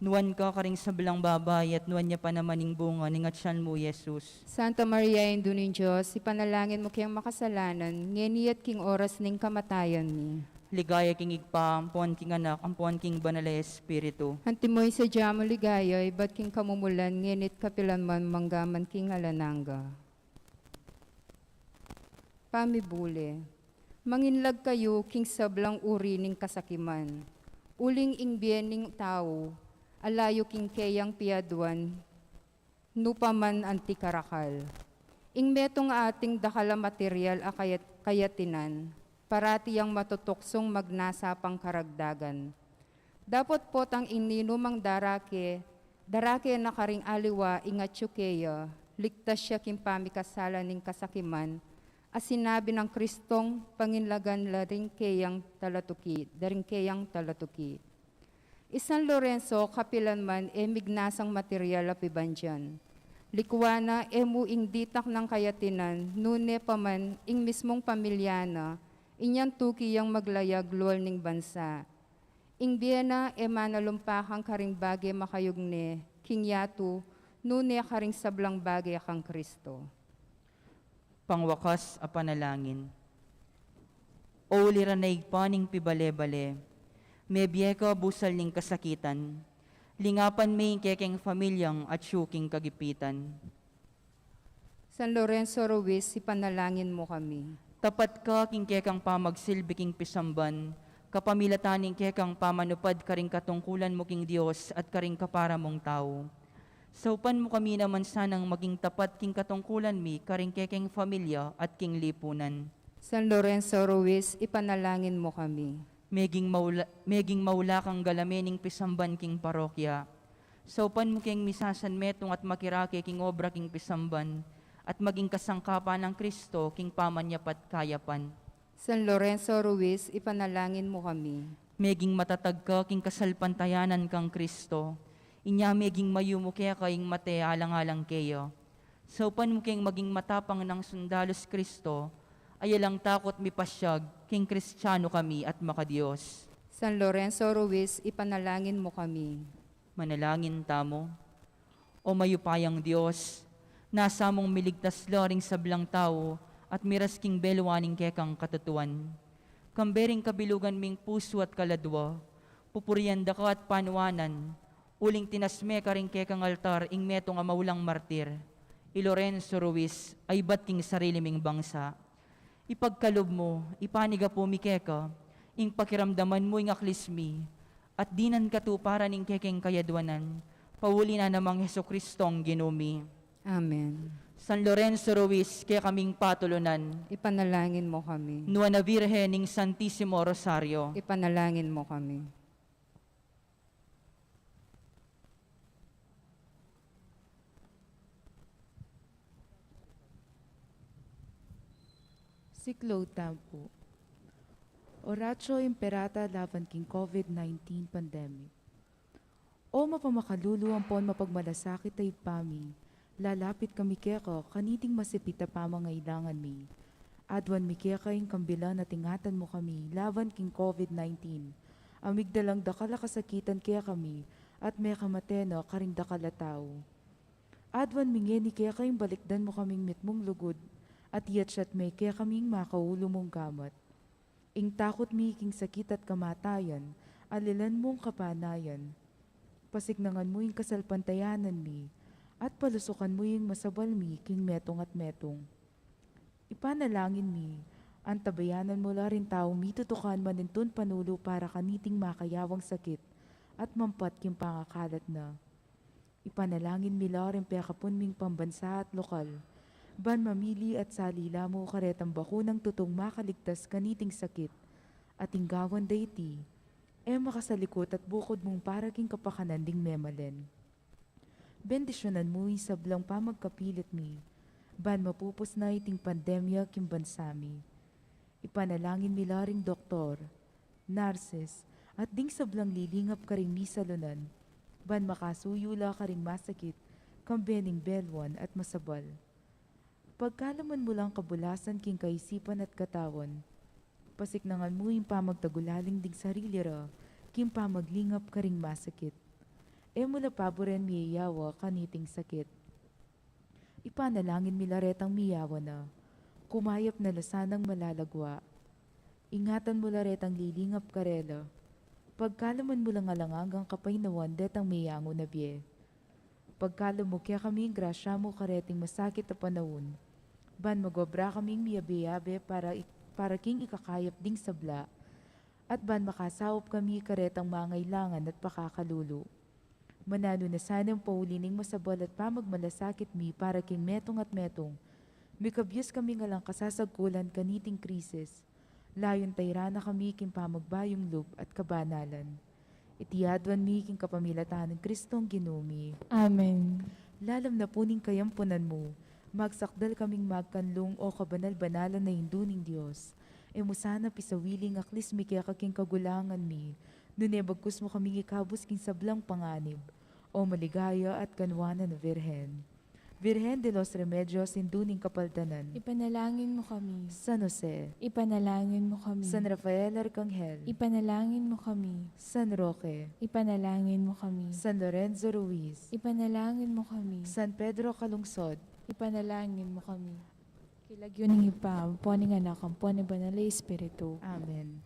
Nuan ka karing sablang babai, at nuan ya pa naman ing bunga ning atyan mu, Jesus. Santa Maria, Indu ning Dios, ipanalangin mu keng makasalanan, ngeni at king oras ning kamatayan mi. Ligaya king Ibpa, ampon king Anak, ampon king Banal a Espiritu. Antimo ing sadya mung ligaya, ibat king kamumulan, ngeni't kapilan man, mangga man king alang angga. Pamibule. Manginlag kayu king sablang uri ning kasakiman. Uling ing bie ning tau, alayu king keyang piaduan, nu pa man anti karakal. Ing metung ating dakal a material a kayat-, kayatinan, parati yang matutuksung magnasa pang karagdagan. Dapot potang ing ninumang darake, darake na karing aliwa ing atyu keya, ligtas ya king pamikasala ning kasakiman, a sinabi nang Kristong panginlagan la ring keyang talatuki, da ring keyang talatuki. I San Lorenzo, kapilan man e mignasang material a pibandian. Likwa na e mu ing ditak nang kayatinan, nune pa man ing mismung pamilya na, inyang tuki yang maglayag lual ning bansa. Ing bie na e manalumpakan karing bage makayugne king yatu, nune karing sablang bage kang Kristo. Pangwakas a panalangin. O uliran a Ibpa ning pibale-bale, mebie ka busal ning kasakitan, lingapan me ing kekeng pamilyang atyu king kagipitan. San Lorenzo Ruiz, ipanalangin mu kami. Tapat ka king kekang pamagsilbi king pisamban, kapamilatan ning kekang pamanupad karing katungkulan mu king Dios at karing kapara mung tau. Saupan mu kami naman sanang maging tapat king katungkulan mi karing kekeng pamilya at king lipunan. San Lorenzo Ruiz, ipanalangin mu kami. Meging maula-, meging maula kang galame ning pisamban king parokya. Saupan mu keng misasanmetung at makirake king obra king pisamban, at maging kasangkapan nang Kristo king pamanyapat kayapan. San Lorenzo Ruiz, ipanalangin mu kami. Meging matatag ka king kasalpantayanan kang Kristo, inya meging mayumu keka ing mate alang-alang keya. Saupan mu keng maging matapang nang sundalus Kristo, a yalang takut mipasyag king Kristiano kami at maka-Dios. San Lorenzo Ruiz, ipanalangin mu kami. Manalangin tamu. O mayupayang Dios, nasa mung miligtas la ring sablang tau at miras king belwa ning kekang katutuan. Kambe ring kabilugan ming pusu at kaladwa, pupurian da ka at panuanan, uling tinas me karing kekang altar ing metung a maulang martir, i Lorenzo Ruiz, a ibat king sarili ming bangsa. Ipagkalub mu, ipanigapu mi keka, ing pakiramdaman mu ing aklis mi, at dinan katuparan ing kekeng kayadwanan, pauli na namang Jesucristong Ginu mi. Amen. San Lorenzo Ruiz, kekaming patulunan. Ipanalangin mu kami. Nuan a Virgen ning Santisimo Rosario. Ipanalangin mu kami. Siklaud tamu pu. Oratio Imperata laban king COVID nineteen pandemic. O mapamakalulu ampon mapagmalasakit a Ibpa mi, lalapit kami keka kaniting masipit a pamangailangan mi. Aduan mi keka ing kambilan at ingatan mu kami laban king COVID nineteen, a migdalang dakal a kasakitan kekami at mekamate na karing dakal a tau. Aduan mi ngeni keka ing balikdan mu kaming mitmung lugud, at iyatyat me kekami ing makaulu mung gamat. Ing takut mi king sakit at kamatayan, alilan mung kapanayan. Pasiknangan mu ing kasalpantayanan mi, at palusukan mu ing masabal mi king metung at metung. Ipanalangin mi, antabayanan mu la ring taung mitutukan manintun panulu para kaniting makayawang sakit at mampat king pangakalat na. Ipanalangin mi la ring pekapun ming pambansa at lokal, ban mamili at salila mu karetang bakunang tutung makaligtas kaniting sakit, at ing gawan da iti, e makasalikut at bukud mung para king kapakanan ding memalen. Bendisyunan mu ing sablang pamagkapilit mi, ban mapupus na iting pandemya king bansa mi. Ipanalangin mi la ring doktor, narses, at ding sablang lilingap karing misalunan, ban makasuyu la karing masakit, kambe ning beluan at masabal. Pagkaluman mu lang kabulasan king kaisipan at katawan, pasiknangan mu ing pamagtagulaling ding sarili ra, king pamaglingap karing masakit. E mu la paburen miyayawa kaniting sakit. Ipanalangin mi la retang miyawa na, kumayap na la sanang malalagwa. Ingatan mu la retang lilingap karela. Pagkaluban mu lang alang anggang kapaynawan detang meyangu na bie. Pagkalub mu kekami ing grasya mu kareting masakit a panaun, ban magobra kaming miyabe-yabe para ik-, para king ikakayap ding sabla, at ban makasaup kami karetang mangailangan at pakakalulu. Mananu na sana ing pauli ning masabal at pamagmalasakit mi para king metung at metung, mikabyus kaming alang kasasagkulan kaniting krisis. Layun tairan na kami king pamagbayung lub at kabanalan. Iti aduan mi king kapamilatan nang Kristong Ginu mi. Amen. Lalam na pu ning kayampunan mu, magsakdal kaming magkanlung, o kabanal-banalan a Indu ning Dios. E mu sana pisawili ing aklis mi keka king kagulangan mi, nune bagkus mu kaming ikabus king sablang panganib, o maligaya at kanwanan a Virgen. Virgen de los Remedios, Indu ning Kapaldanan. Ipanalangin mu kami. San Jose. Ipanalangin mu kami. San Rafael Arkanghel. Ipanalangin mu kami. San Roque. Ipanalangin mu kami. San Lorenzo Ruiz. Ipanalangin mu kami. San Pedro Calungsod. Ipanalangin mu kami. King lagyu ning Ibpa, ampo ning Anak, ampo ning Banal a Espiritu. Amen.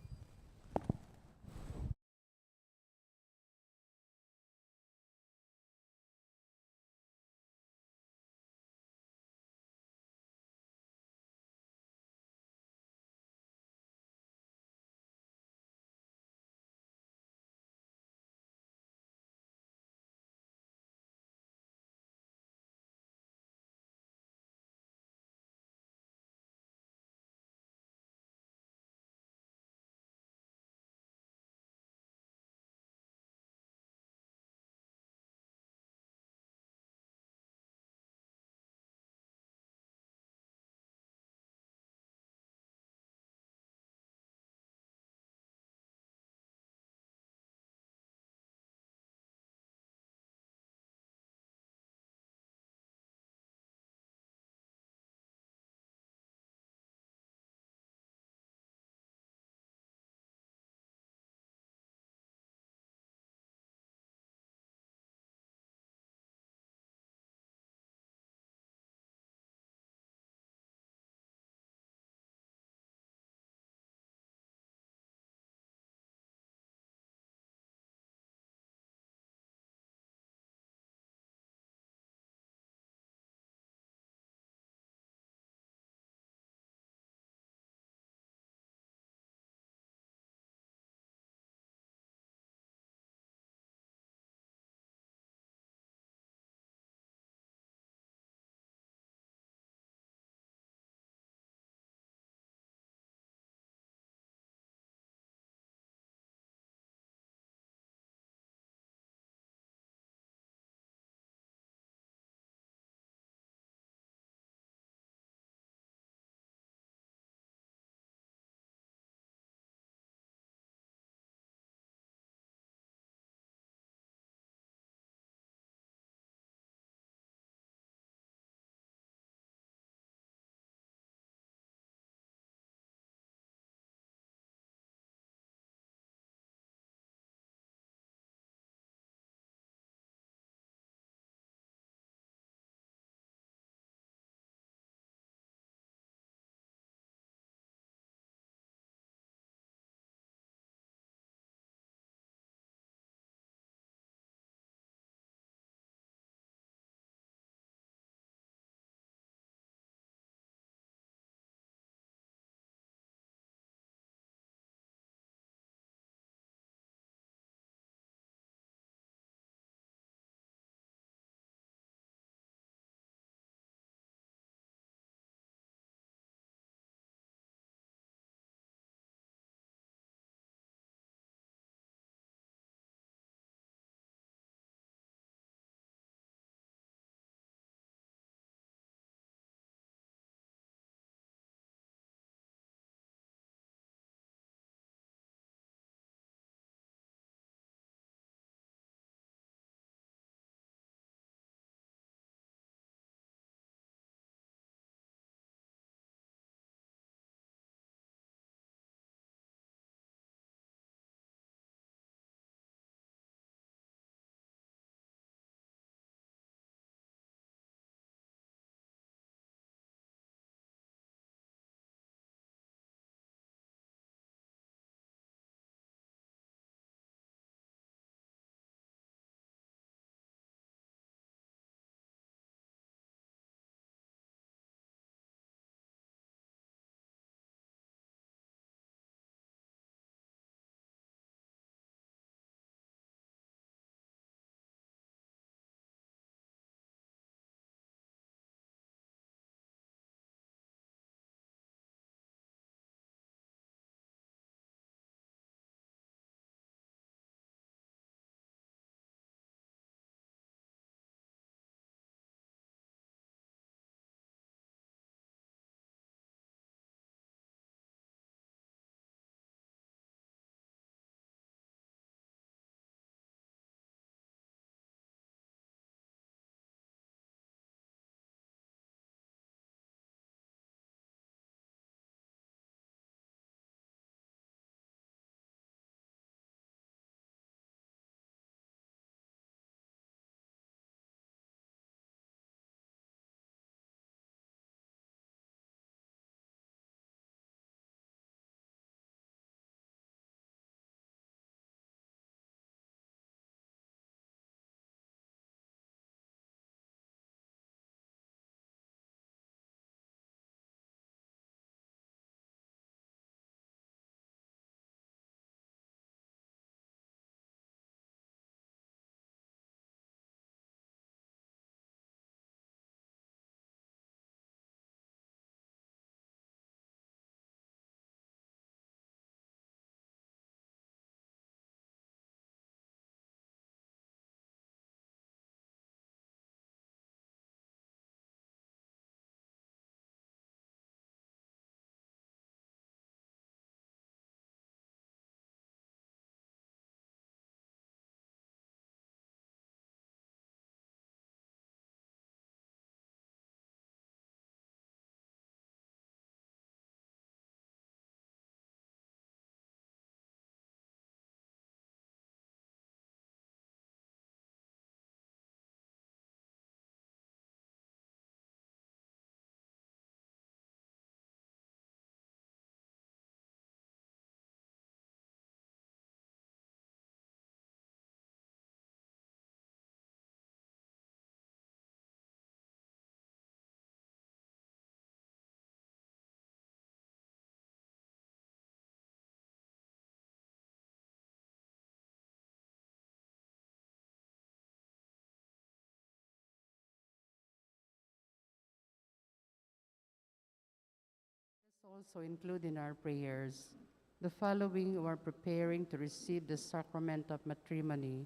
Also include in our prayers the following who are preparing to receive the sacrament of matrimony: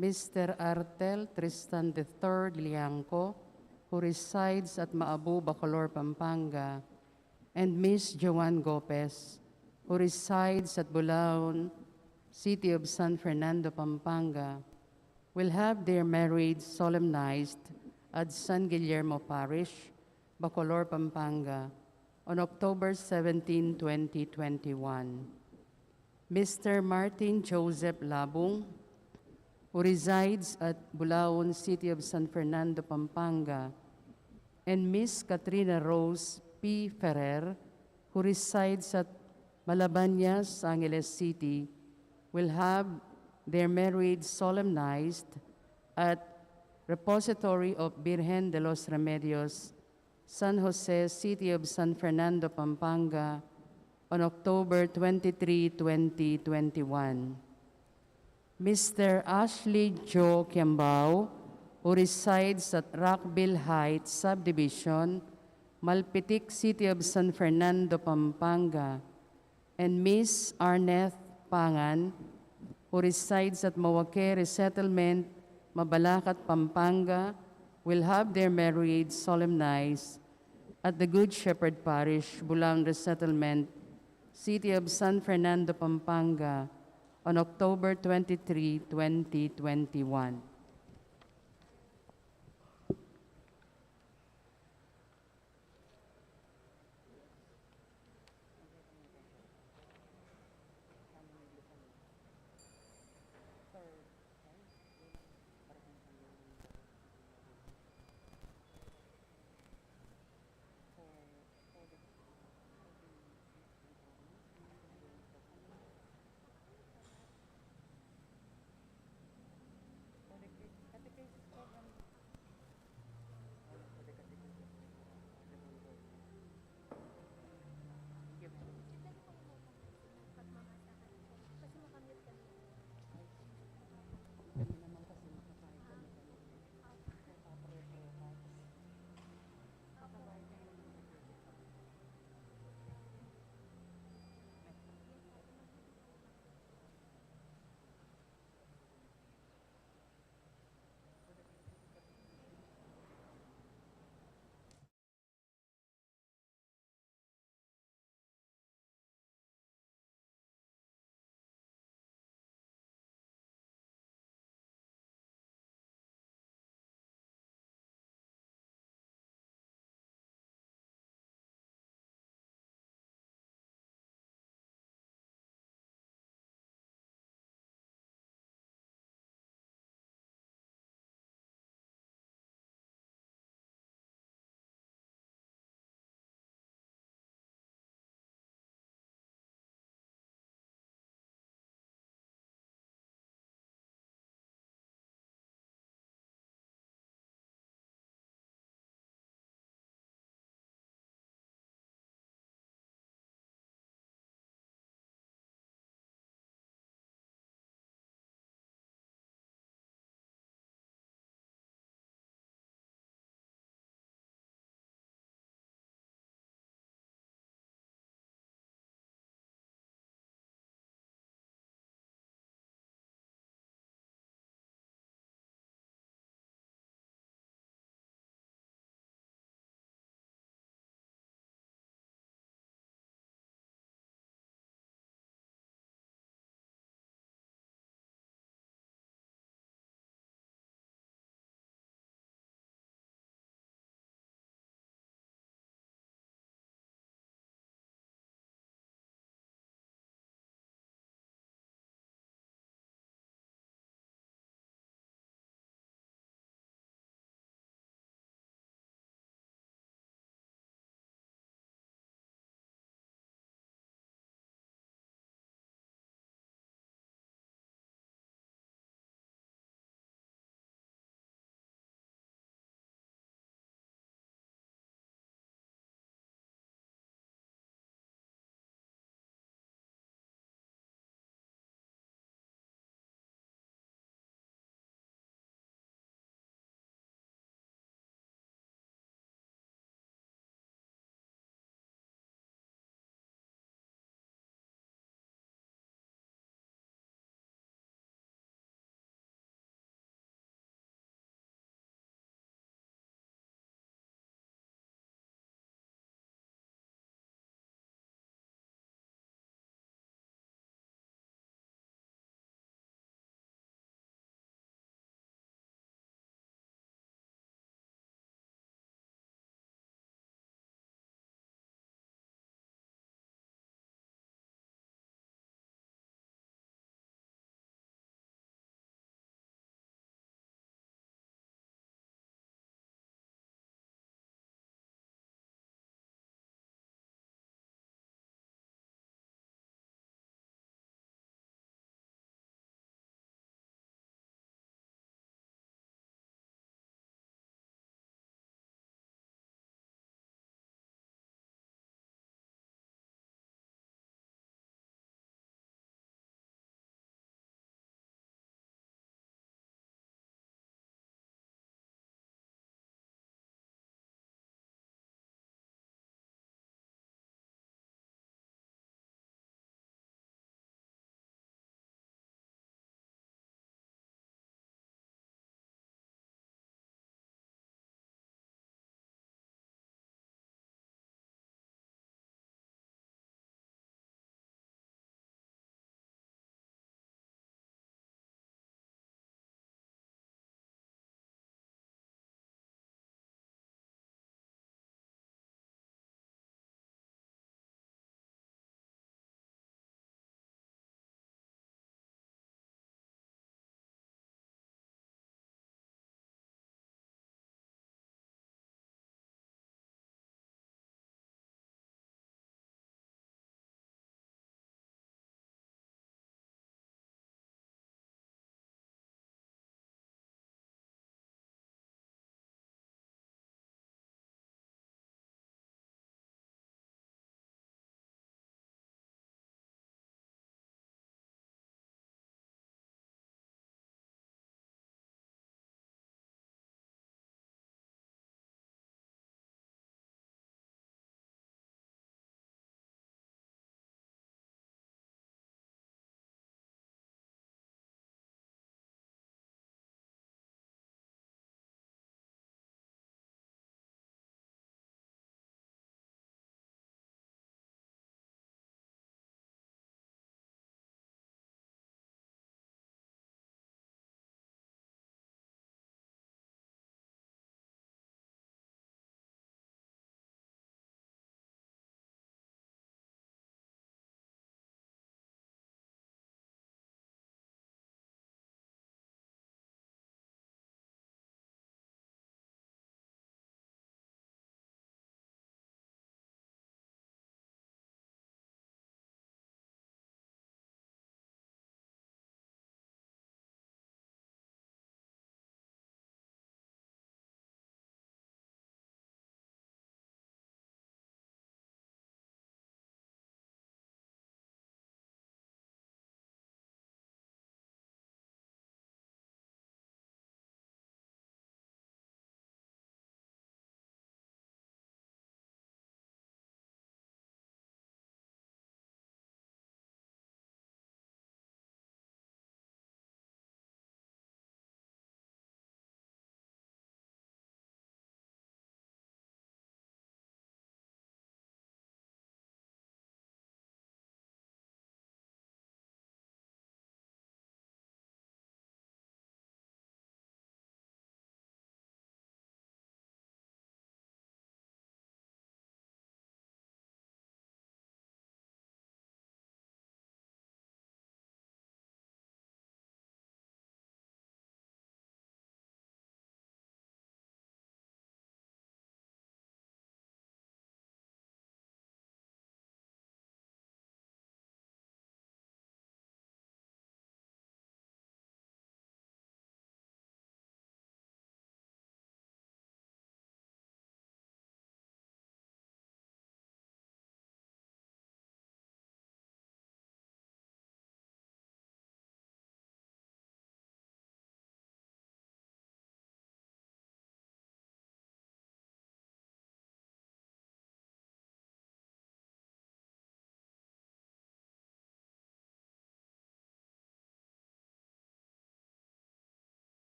Mister Artel Tristan the third Liangco, who resides at Maabu, Bacolor, Pampanga, and Miss Joan Gopez, who resides at Bulaon, City of San Fernando, Pampanga, will have their marriage solemnized at San Guillermo Parish, Bacolor, Pampanga, on October seventeen, twenty twenty-one. Mister Martin Joseph Labung, who resides at Bulaon, City of San Fernando, Pampanga, and Miss Katrina Rose P. Ferrer, who resides at Malabañas, Angeles City, will have their marriage solemnized at Repository of Birhen de los Remedios, San Jose, City of San Fernando, Pampanga, on October twenty-three, twenty twenty-one. Mister Ashley Joe Kiambao, who resides at Rockville Heights Subdivision, Malpitic, City of San Fernando, Pampanga, and Miss Arneth Pangan, who resides at Mawake Resettlement, Mabalacat, Pampanga, will have their marriage solemnized at the Good Shepherd Parish, Bulaon Resettlement, City of San Fernando, Pampanga, on October twenty-three, twenty twenty-one.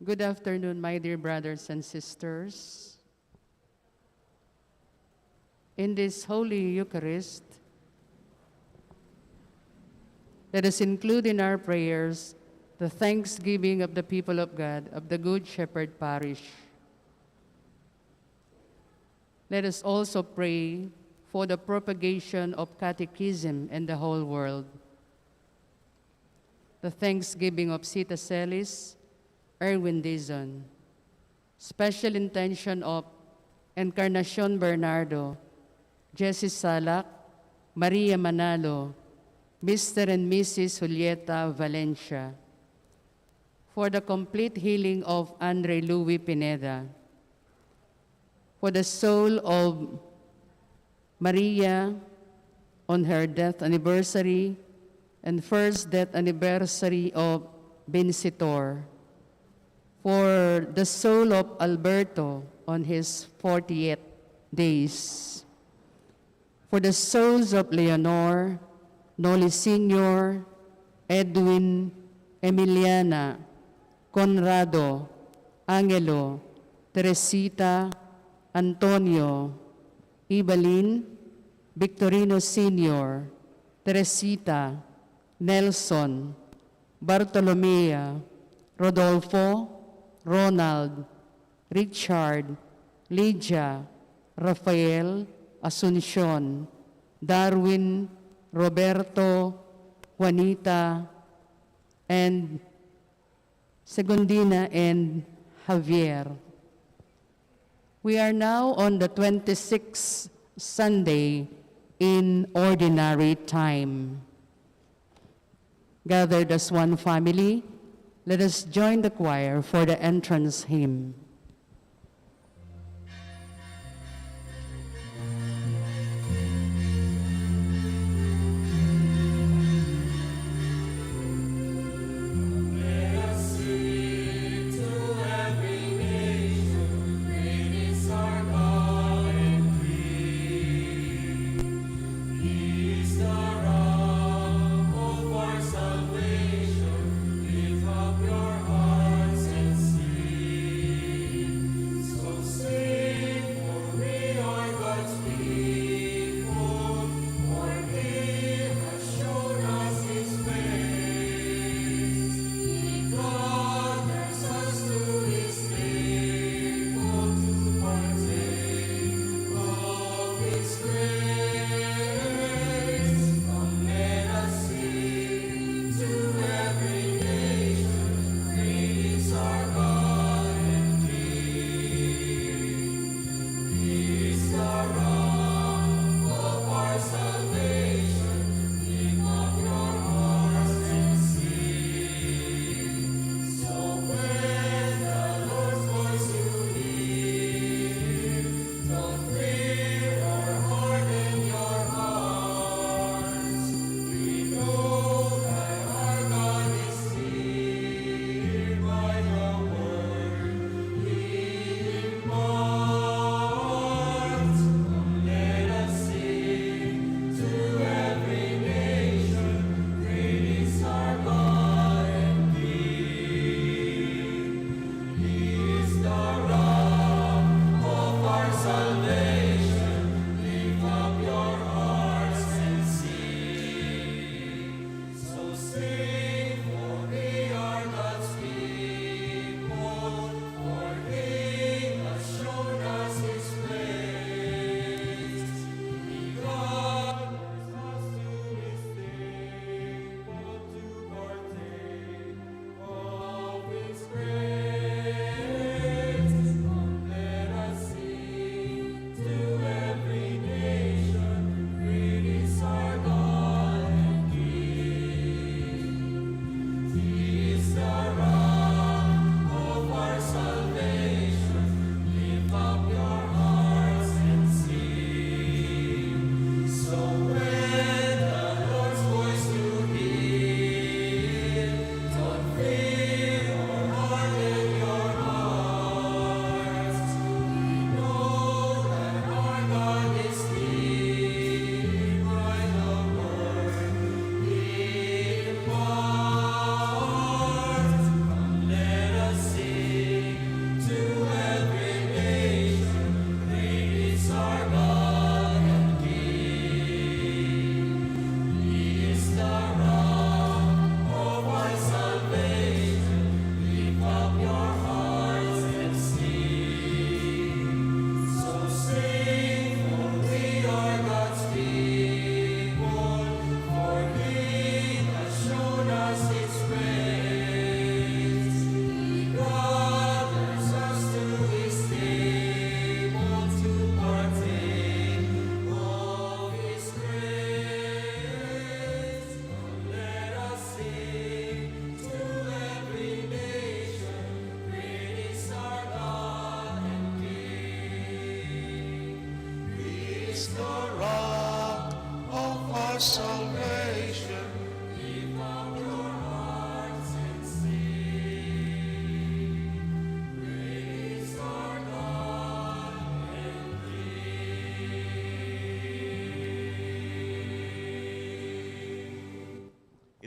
Good afternoon, my dear brothers and sisters. In this Holy Eucharist, let us include in our prayers the thanksgiving of the people of God of the Good Shepherd Parish. Let us also pray for the propagation of catechism in the whole world. The thanksgiving of Sita Celis, Erwin Dizon. Special intention of Encarnacion Bernardo, Jesse Salak, Maria Manalo, Mister and Missus Julieta Valencia. For the complete healing of Andre Louis Pineda. For the soul of Maria on her death anniversary and first death anniversary of Vincitor. For the soul of Alberto on his fortieth days. For the souls of Leonor, Noli Senior, Edwin, Emiliana, Conrado, Angelo, Teresita, Antonio, Evelyn, Victorino Senior, Teresita, Nelson, Bartolomea, Rodolfo, Ronald, Richard, Lydia, Rafael, Asuncion, Darwin, Roberto, Juanita, and Segundina and Javier. We are now on the twenty-sixth Sunday in Ordinary Time. Gathered as one family, let us join the choir for the entrance hymn.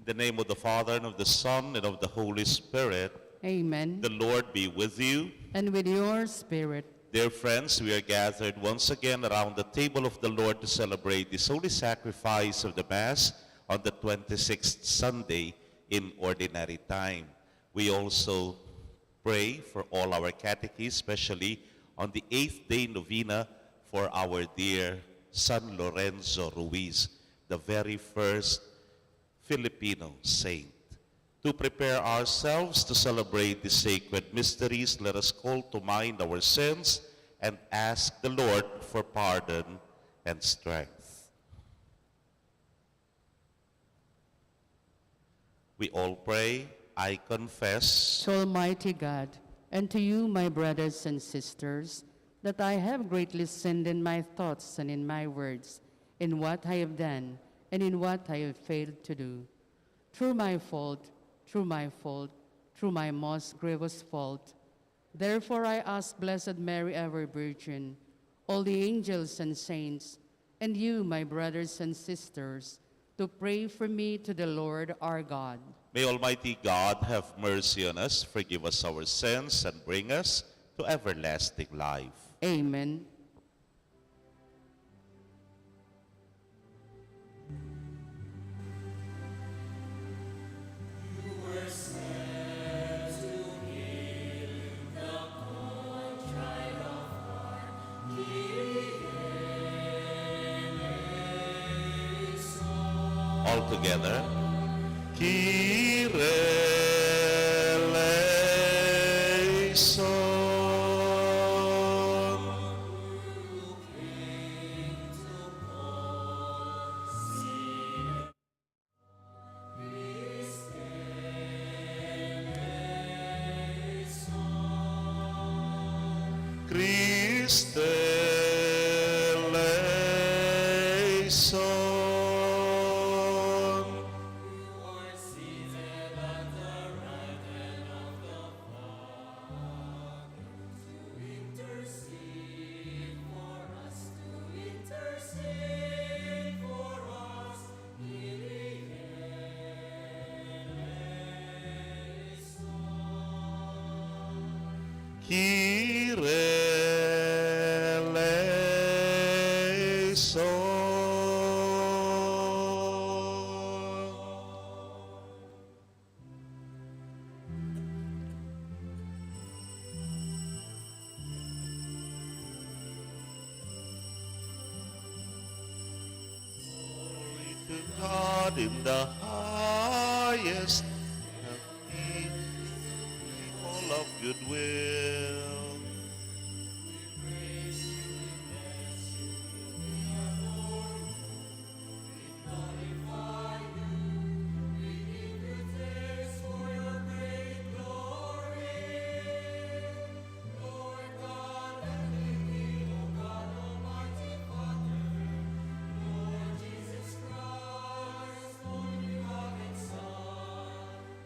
The name of the Father, and of the Son, and of the Holy Spirit. Amen. The Lord be with you. And with your spirit. Dear friends, we are gathered once again around the table of the Lord to celebrate this holy sacrifice of the Mass on the twenty-sixth Sunday in Ordinary Time. We also pray for all our catechists, especially on the eighth day novena for our dear San Lorenzo Ruiz, the very first Filipino saint. To prepare ourselves to celebrate the sacred mysteries, let us call to mind our sins and ask the Lord for pardon and strength. We all pray, I confess to Almighty God and to you, my brothers and sisters, that I have greatly sinned in my thoughts and in my words, in what I have done and in what I have failed to do. Through my fault, through my fault, through my most grievous fault. Therefore I ask Blessed Mary, ever Virgin, all the angels and saints, and you, my brothers and sisters, to pray for me to the Lord our God. May Almighty God have mercy on us, forgive us our sins, and bring us to everlasting life. Amen. All together. Kyrie eleison. Christe eleison. Intercede for us, to intercede for us, Kyrie eleison. Kyrie eleison. Glory to God in the highest, and on earth peace, people of good will.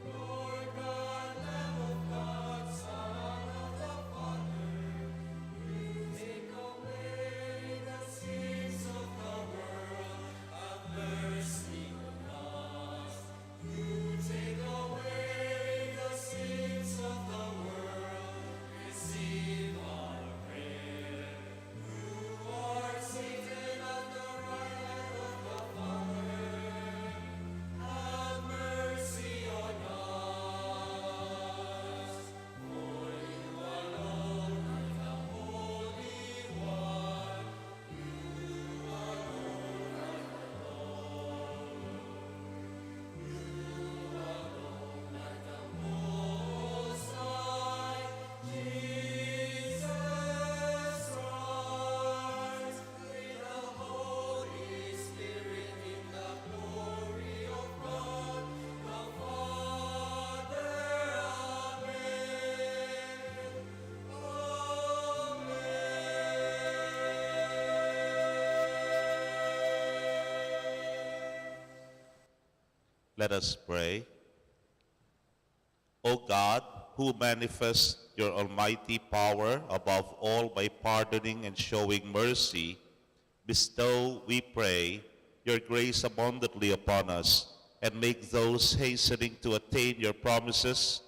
Lord God, Lamb of God, Son of the Father, you take away the sins of the world, have mercy on us. You take away the sins of the world, receive our prayer. Let us pray. O God, who manifest your almighty power above all by pardoning and showing mercy, bestow, we pray, your grace abundantly upon us, and make those hastening to attain your promises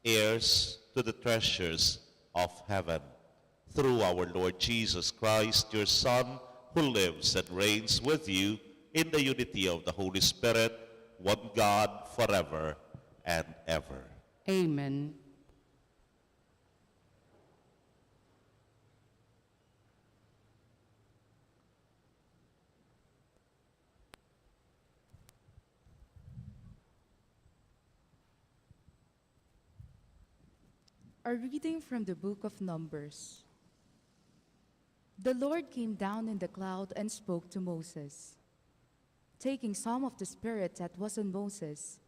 heirs to the treasures of heaven. Through our Lord Jesus Christ, your Son, who lives and reigns with you in the unity of the Holy Spirit, one God, forever and ever. Amen. A reading from the book of Numbers. The Lord came down in the cloud and spoke to Moses. Taking some of the Spirit that was on Moses,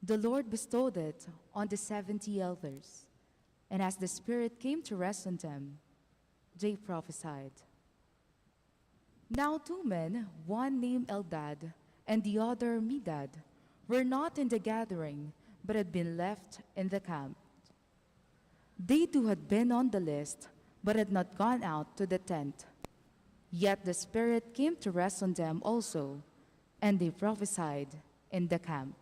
the Lord bestowed it on the seventy elders. And as the Spirit came to rest on them, they prophesied. Now two men, one named Eldad and the other Medad, were not in the gathering, but had been left in the camp. They too had been on the list, but had not gone out to the tent. Yet the Spirit came to rest on them also, and they prophesied in the camp.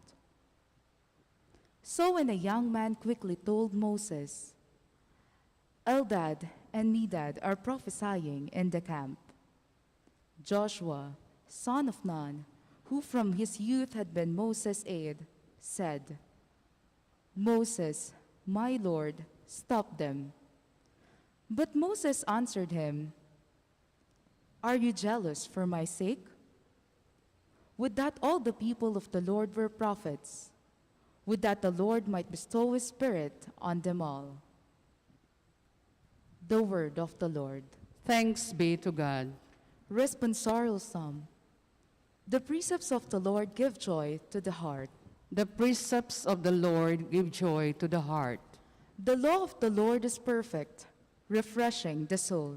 So when a young man quickly told Moses, "Eldad and Medad are prophesying in the camp," Joshua, son of Nun, who from his youth had been Moses' aide, said, "Moses, my lord, stop them." But Moses answered him, "Are you jealous for my sake? Would that all the people of the Lord were prophets! Would that the Lord might bestow his Spirit on them all." The word of the Lord. Thanks be to God. Responsorial Psalm. The precepts of the Lord give joy to the heart. The precepts of the Lord give joy to the heart. The law of the Lord is perfect, refreshing the soul.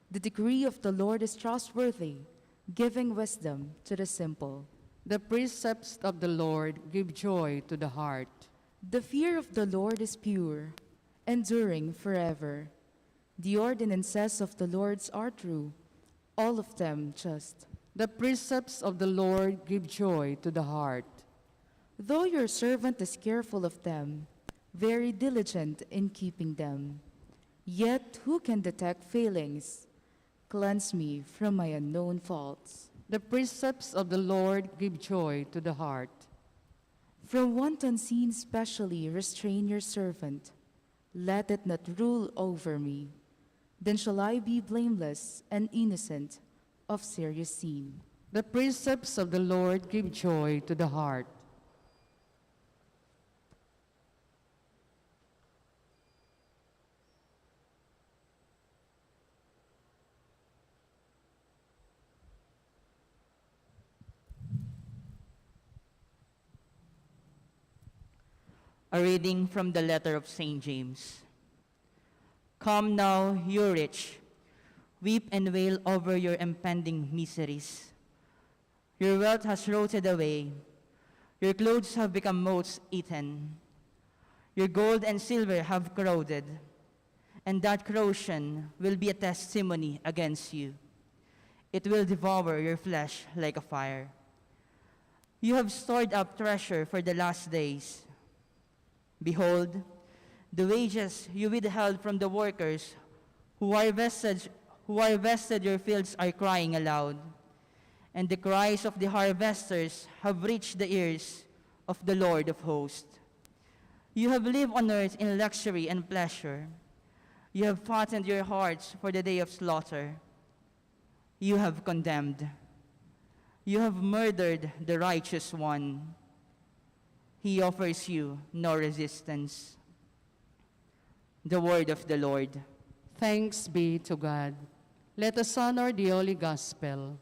The decree of the Lord is trustworthy, giving wisdom to the simple. The precepts of the Lord give joy to the heart. The fear of the Lord is pure, enduring forever. The ordinances of the Lord are true, all of them just. The precepts of the Lord give joy to the heart. Though your servant is careful of them, very diligent in keeping them, yet who can detect failings? Cleanse me from my unknown faults. The precepts of the Lord give joy to the heart. From wanton sin specially restrain your servant. Let it not rule over me. Then shall I be blameless and innocent of serious sin. The precepts of the Lord give joy to the heart. A reading from the letter of Saint James. Come now, you rich, weep and wail over your impending miseries. Your wealth has rotted away. Your clothes have become moth eaten. Your gold and silver have corroded, and that corrosion will be a testimony against you. It will devour your flesh like a fire. You have stored up treasure for the last days. Behold, the wages you withheld from the workers who harvested, who harvested your fields are crying aloud, and the cries of the harvesters have reached the ears of the Lord of hosts. You have lived on earth in luxury and pleasure. You have fattened your hearts for the day of slaughter. You have condemned. You have murdered the righteous one. He offers you no resistance. The word of the Lord. Thanks be to God. Let us honor the Holy Gospel.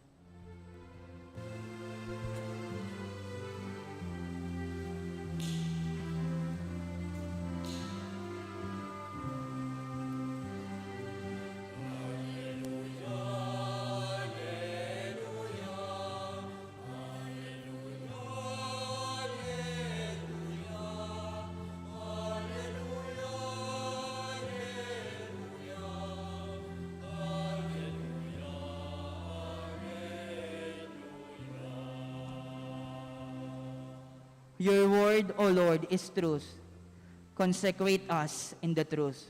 Your word, O Lord, is truth. Consecrate us in the truth.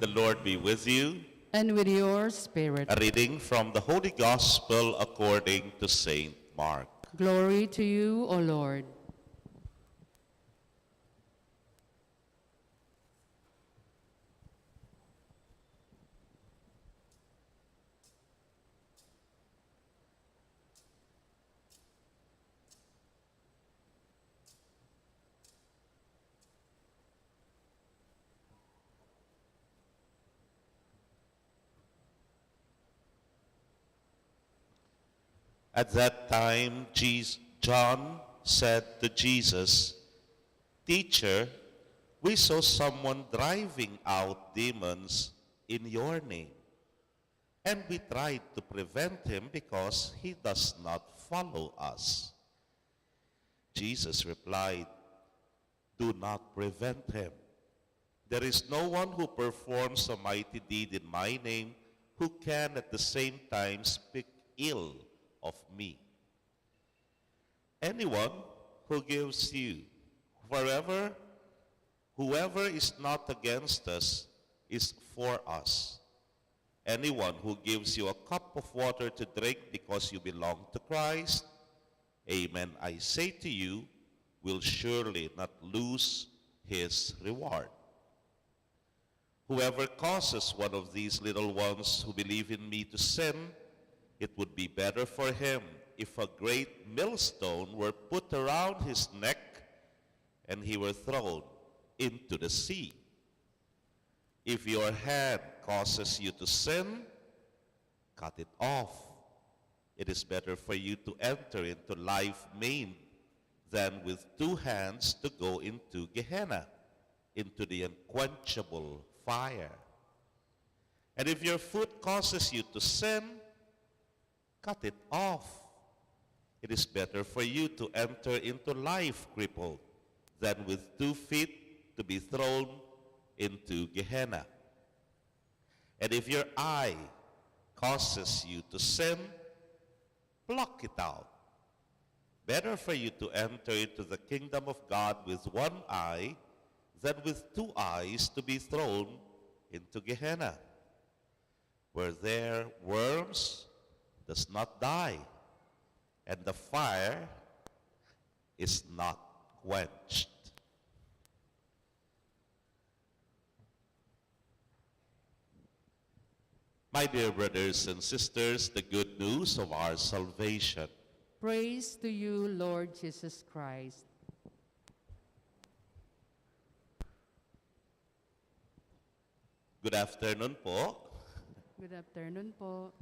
The Lord be with you. And with your spirit. A reading from the Holy Gospel according to Saint Mark. Glory to you, O Lord. At that time, Jes- John said to Jesus, "Teacher, we saw someone driving out demons in your name, and we tried to prevent him because he does not follow us." Jesus replied, "Do not prevent him. There is no one who performs a mighty deed in my name who can at the same time speak ill of me. Anyone who gives you, wherever, whoever is not against us is for us. Anyone who gives you a cup of water to drink because you belong to Christ, amen, I say to you, will surely not lose his reward. Whoever causes one of these little ones who believe in me to sin, it would be better for him if a great millstone were put around his neck and he were thrown into the sea. If your hand causes you to sin, cut it off. It is better for you to enter into life maimed than with two hands to go into Gehenna, into the unquenchable fire. And if your foot causes you to sin, cut it off. It is better for you to enter into life crippled than with two feet to be thrown into Gehenna. And if your eye causes you to sin, pluck it out. Better for you to enter into the kingdom of God with one eye than with two eyes to be thrown into Gehenna, where their worms does not die, and the fire is not quenched." My dear brothers and sisters, the good news of our salvation. Praise to you, Lord Jesus Christ. Good afternoon po. Good afternoon po.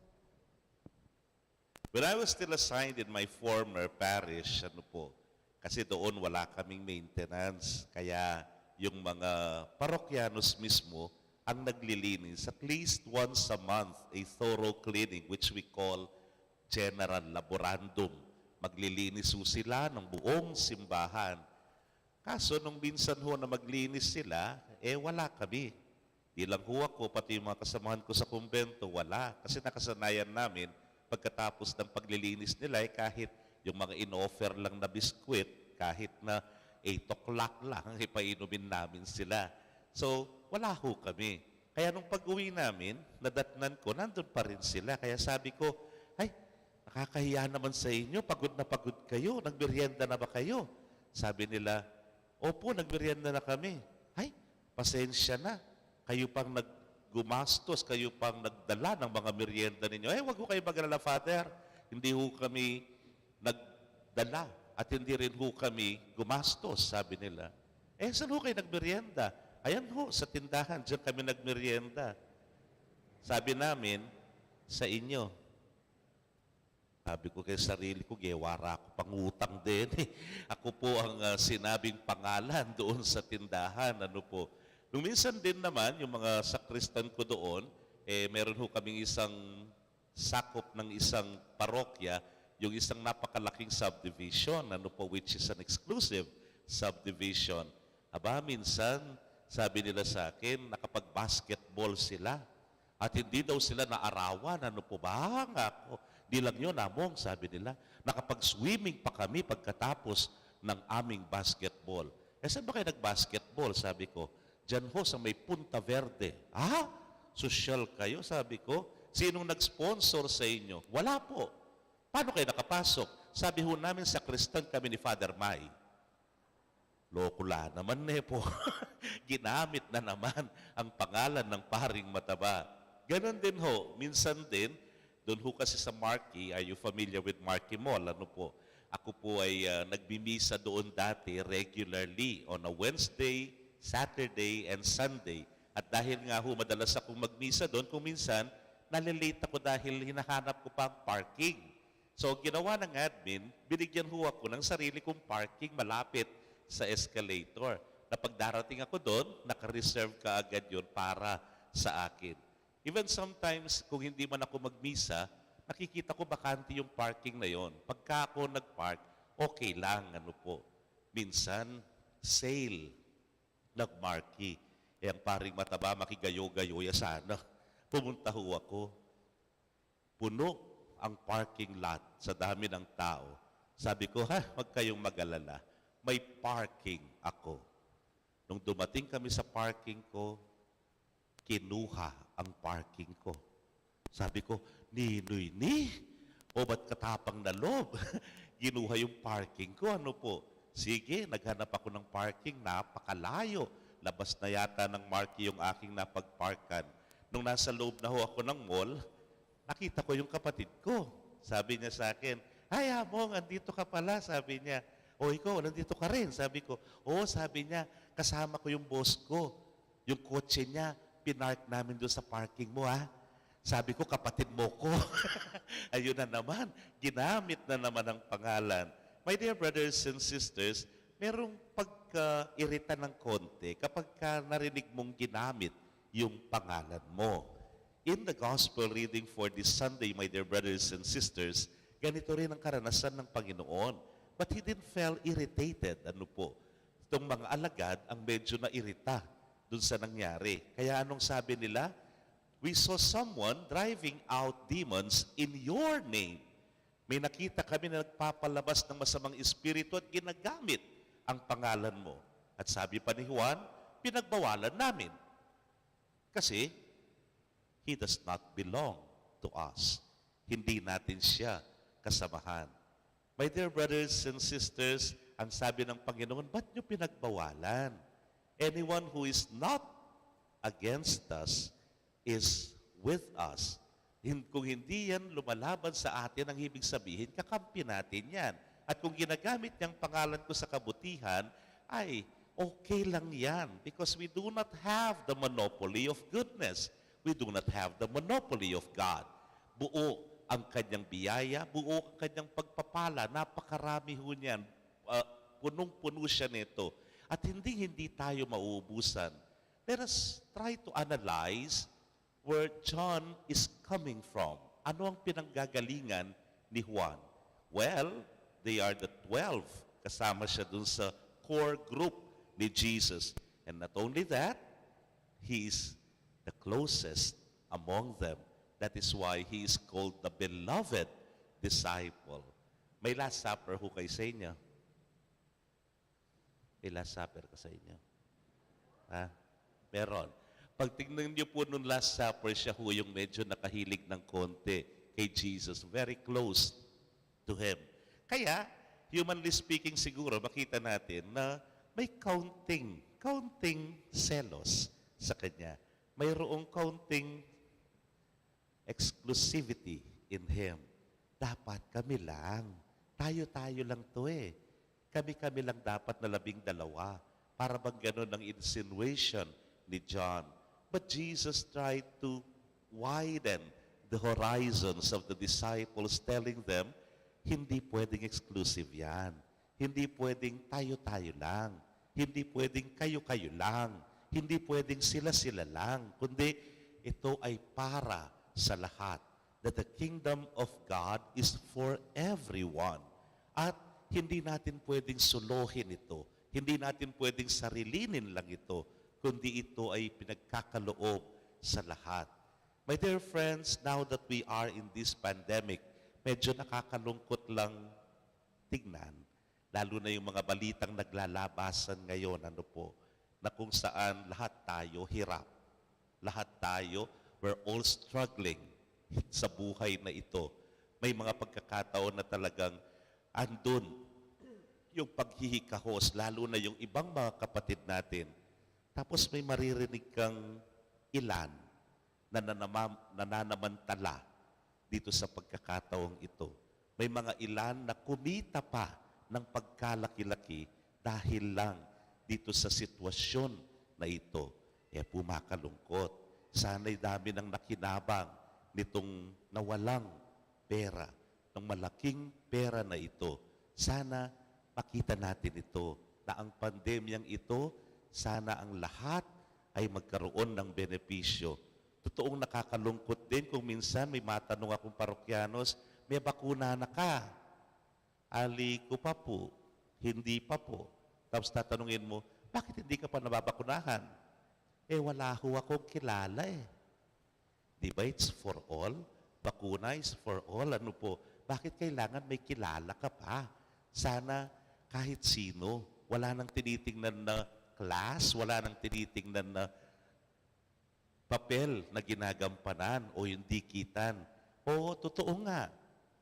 When I was still assigned in my former parish, ano po, kasi doon wala kaming maintenance, kaya yung mga parokyanos mismo ang naglilinis at least once a month, a thorough cleaning, which we call general laborandum. Maglilinis ho sila ng buong simbahan. Kaso nung minsan ho na maglinis sila, eh, wala kami. Di lang ho ako, pati yung mga kasamahan ko sa kumbento, wala. Kasi nakasanayan namin, pagkatapos ng paglilinis nila, eh, kahit yung mga in-offer lang na biskwit, kahit na eight o'clock lang, ipainumin namin sila. So, wala ho kami. Kaya nung pag-uwi namin, nadatnan ko, nandun pa rin sila. Kaya sabi ko, "Ay, nakakahiya naman sa inyo, pagod na pagod kayo, nagmeryenda na ba kayo?" Sabi nila, "Opo, nagmeryenda na kami." "Ay, pasensya na. Kayo pang naggumastos, kayo pang nagdala ng mga meryenda ninyo." "Ay, wag ho kayo mag-alala, Father. Hindi ho kami nagdala at hindi rin ho kami gumastos," sabi nila. "Eh, saan ho kayo nagmeryenda?" "Ayan ho, sa tindahan, diyan kami nagmeryenda." Sabi namin, "Sa inyo." Sabi ko kay sarili ko, "Gewa ra ako pangutang din, eh." Ako po ang, ah, sinabing pangalan doon sa tindahan, ano po. Nung minsan din naman, yung mga sakristan ko doon, eh, meron ho kaming isang sakop ng isang parokya, yung isang napakalaking subdivision, ano po, which is an exclusive subdivision. Aba, minsan, sabi nila sa akin, nakapag-basketball sila. At hindi daw sila naarawan. Ano po ba? Nga ako, "Di lang yun, Among," sabi nila. "Nakapag-swimming pa kami pagkatapos ng aming basketball." "Eh, saan ba kayo nag-basketball?" sabi ko. "Diyan ho sa may Punta Verde." "Ha? Sosyal kayo," sabi ko. "Sinong nag-sponsor sa inyo?" "Wala po." "Paano kayo nakapasok?" "Sabi ho namin, sakristan kami ni Father May." Loko la naman, ne po. Ginamit na naman ang pangalan ng Paring Mataba. Ganun din ho, minsan din, doon ho kasi sa Marquee, are you familiar with Marquee Mall? Ano po? Ako po ay, ah, nagmimisa doon dati regularly on a Wednesday, Saturday, and Sunday. At dahil nga ho, madalas akong magmisa doon, kung minsan, nalilate ako dahil hinahanap ko pa ang parking. So, ginawa ng admin, binigyan ho ako ng sarili kong parking malapit sa escalator. Na pag darating ako doon, naka-reserve kaagad yun para sa akin. Even sometimes, kung hindi man ako magmisa, nakikita ko bakante yung parking na yon. Pagka ako nag-park, okay lang, ano po. Minsan, sale, nag-Marquee. Eh, ang Paring Mataba, makigayo-gayo ya sana. Pumunta ho ako. Puno ang parking lot sa dami ng tao. Sabi ko, "Ha, huwag kayong mag-alala. May parking ako." Nung dumating kami sa parking ko, kinuha ang parking ko. Sabi ko, "Ninu ini? O, ba't katapang na loob?" Kinuha yung parking ko, ano po. Sige, naghanap ako ng parking, napakalayo. Labas na yata ng Marquee yung aking napagparkan. Nung nasa loob na ho ako ng mall, nakita ko yung kapatid ko. Sabi niya sa akin, "Ay, Among, andito ka pala," sabi niya. "O, ikaw, nandito ka rin?" sabi ko. "Oo," sabi niya, "kasama ko yung boss ko. Yung kotse niya, pinark namin doon sa parking mo, ha." Sabi ko, "Kapatid mo ko." Ayun na naman, ginamit na naman ang pangalan. My dear brothers and sisters, merong pagkairita ng konti kapag ka narinig mong ginamit yung pangalan mo. In the gospel reading for this Sunday, my dear brothers and sisters, ganito rin ang karanasan ng Panginoon. But he didn't feel irritated. Ano po? Itong mga alagad ang medyo nairita dun sa nangyari. Kaya anong sabi nila? "We saw someone driving out demons in your name." May nakita kami na nagpapalabas ng masamang espiritu at ginagamit ang pangalan mo. At sabi pa ni Juan, "Pinagbawalan namin." Kasi, he does not belong to us. Hindi natin siya kasamahan. My dear brothers and sisters, ang sabi ng Panginoon, "Ba't niyo pinagbawalan? Anyone who is not against us is with us." Hin-, kung hindi yan lumalaban sa atin, ang ibig sabihin, kakampi natin yan. At kung ginagamit niyang pangalan ko sa kabutihan, ay, okay lang yan. Because we do not have the monopoly of goodness. We do not have the monopoly of God. Buo ang kanyang biyaya, buo ang kanyang pagpapala. Napakarami ho niyan. Ah, punong-puno siya nito. At hindi, hindi tayo mauubusan. Let us try to analyze where John is coming from. Ano ang pinanggagalingan ni Juan? Well, they are the twelve. Kasama siya dun sa core group ni Jesus. And not only that, he is the closest among them. That is why he is called the beloved disciple. May Last Supper ho kayo sa inyo? May Last Supper ka sa inyo? Ha? Meron. Pag tingnan niyo po nung Last Supper, siya ho yung medyo nakahilig ng konti kay Jesus. Very close to him. Kaya, humanly speaking siguro, makita natin na may kaunting, kaunting selos sa kanya. Mayroong kaunting exclusivity in him. Dapat kami lang. Tayo-tayo lang to eh. Kami-kami lang dapat na labing dalawa. Para bang ganun ang insinuation ni John. But Jesus tried to widen the horizons of the disciples, telling them, hindi pwedeng exclusive yan. Hindi pwedeng tayo-tayo lang. Hindi pwedeng kayo-kayo lang. Hindi pwedeng sila-sila lang. Kundi ito ay para sa lahat. That the kingdom of God is for everyone. At hindi natin pwedeng solohin ito. Hindi natin pwedeng sarilinin lang ito, kundi ito ay pinagkakaloob sa lahat. My dear friends, now that we are in this pandemic, medyo nakakalungkot lang tingnan. Lalo na yung mga balitang naglalabasan ngayon, ano po, na kung saan lahat tayo hirap. Lahat tayo, we're all struggling sa buhay na ito. May mga pagkakataon na talagang andun yung paghihikahos, lalo na yung ibang mga kapatid natin. Tapos may maririnig kang ilan na nanama-, nananamantala dito sa pagkakataong ito. May mga ilan na kumita pa ng pagkalaki-laki dahil lang dito sa sitwasyon na ito. E, pumakalungkot. Sana'y dami nang nakinabang nitong nawalang pera, ng malaking pera na ito. Sana makita natin ito, na ang pandemyang ito, sana ang lahat ay magkaroon ng benepisyo. Totoong nakakalungkot din kung minsan may matanong akong parokyanos, "May bakuna na ka?" "Ali ko pa po, hindi pa po." Tapos tatanungin mo, "Bakit hindi ka pa nababakunahan?" "Eh, wala ho akong kilala eh." Di ba it's for all? Bakuna is for all. Ano po? Bakit kailangan may kilala ka pa? Sana kahit sino. Wala nang tinitingnan na class, wala nang tinitingnan na papel na ginagampanan o yung dikitan. Oo, totoo nga.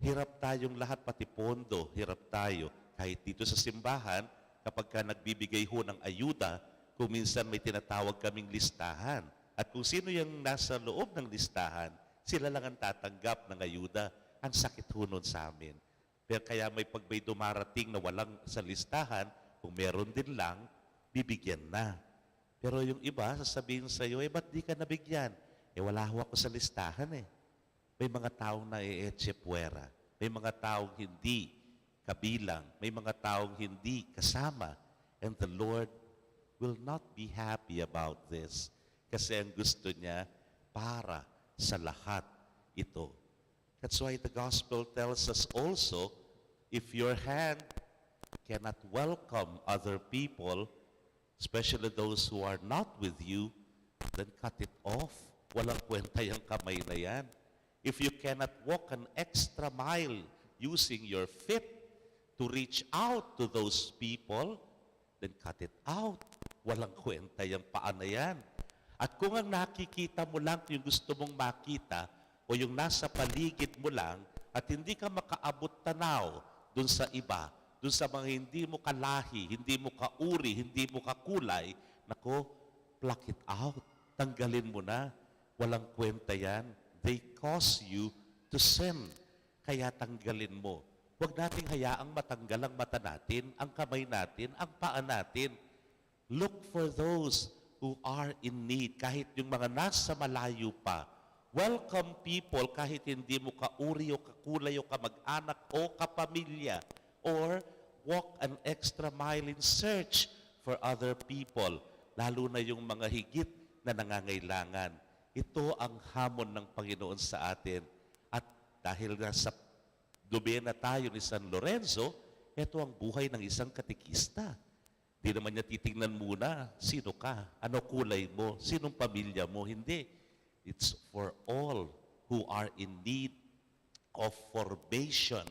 Hirap tayong lahat, pati pondo, hirap tayo. Kahit dito sa simbahan, kapag ka nagbibigay ho ng ayuda, kung minsan may tinatawag kaming listahan. At kung sino yung nasa loob ng listahan, sila lang ang tatanggap ng ayuda. Ang sakit ho nun sa amin. Pero kaya may pag may dumarating na walang sa listahan, kung meron din lang, bibigyan na. Pero yung iba, sasabihin sa'yo, "Eh, ba't di ka nabigyan?" "Eh, wala ho ako sa listahan eh." May mga taong naeetse puwera. May mga taong hindi kabilang. May mga taong hindi kasama. And the Lord will not be happy about this. Kasi ang gusto niya para sa lahat ito. That's why the gospel tells us also, if your hand cannot welcome other people, especially those who are not with you, then cut it off. Walang kwenta yung kamay na yan. If you cannot walk an extra mile using your feet to reach out to those people, then cut it out. Walang kwenta yung paa na yan. At kung ang nakikita mo lang yung gusto mong makita o yung nasa paligid mo lang at hindi ka makaabot tanaw dun sa iba, dun sa mga hindi mo kalahi, hindi mo kauri, hindi mo kakulay, nako, pluck it out. Tanggalin mo na. Walang kwenta yan. They cause you to sin. Kaya tanggalin mo. Huwag nating hayaang matanggal ang mata natin, ang kamay natin, ang paa natin. Look for those who are in need. Kahit yung mga nasa malayo pa. Welcome people kahit hindi mo kauri o kakulay o kamag-anak o kapamilya. Or walk an extra mile in search for other people. Lalo na yung mga higit na nangangailangan. Ito ang hamon ng Panginoon sa atin. At dahil nasa nobena tayo ni San Lorenzo, ito ang buhay ng isang katekista. Di naman niya titingnan muna, sino ka, ano kulay mo, sinong pamilya mo, hindi. It's for all who are in need of formation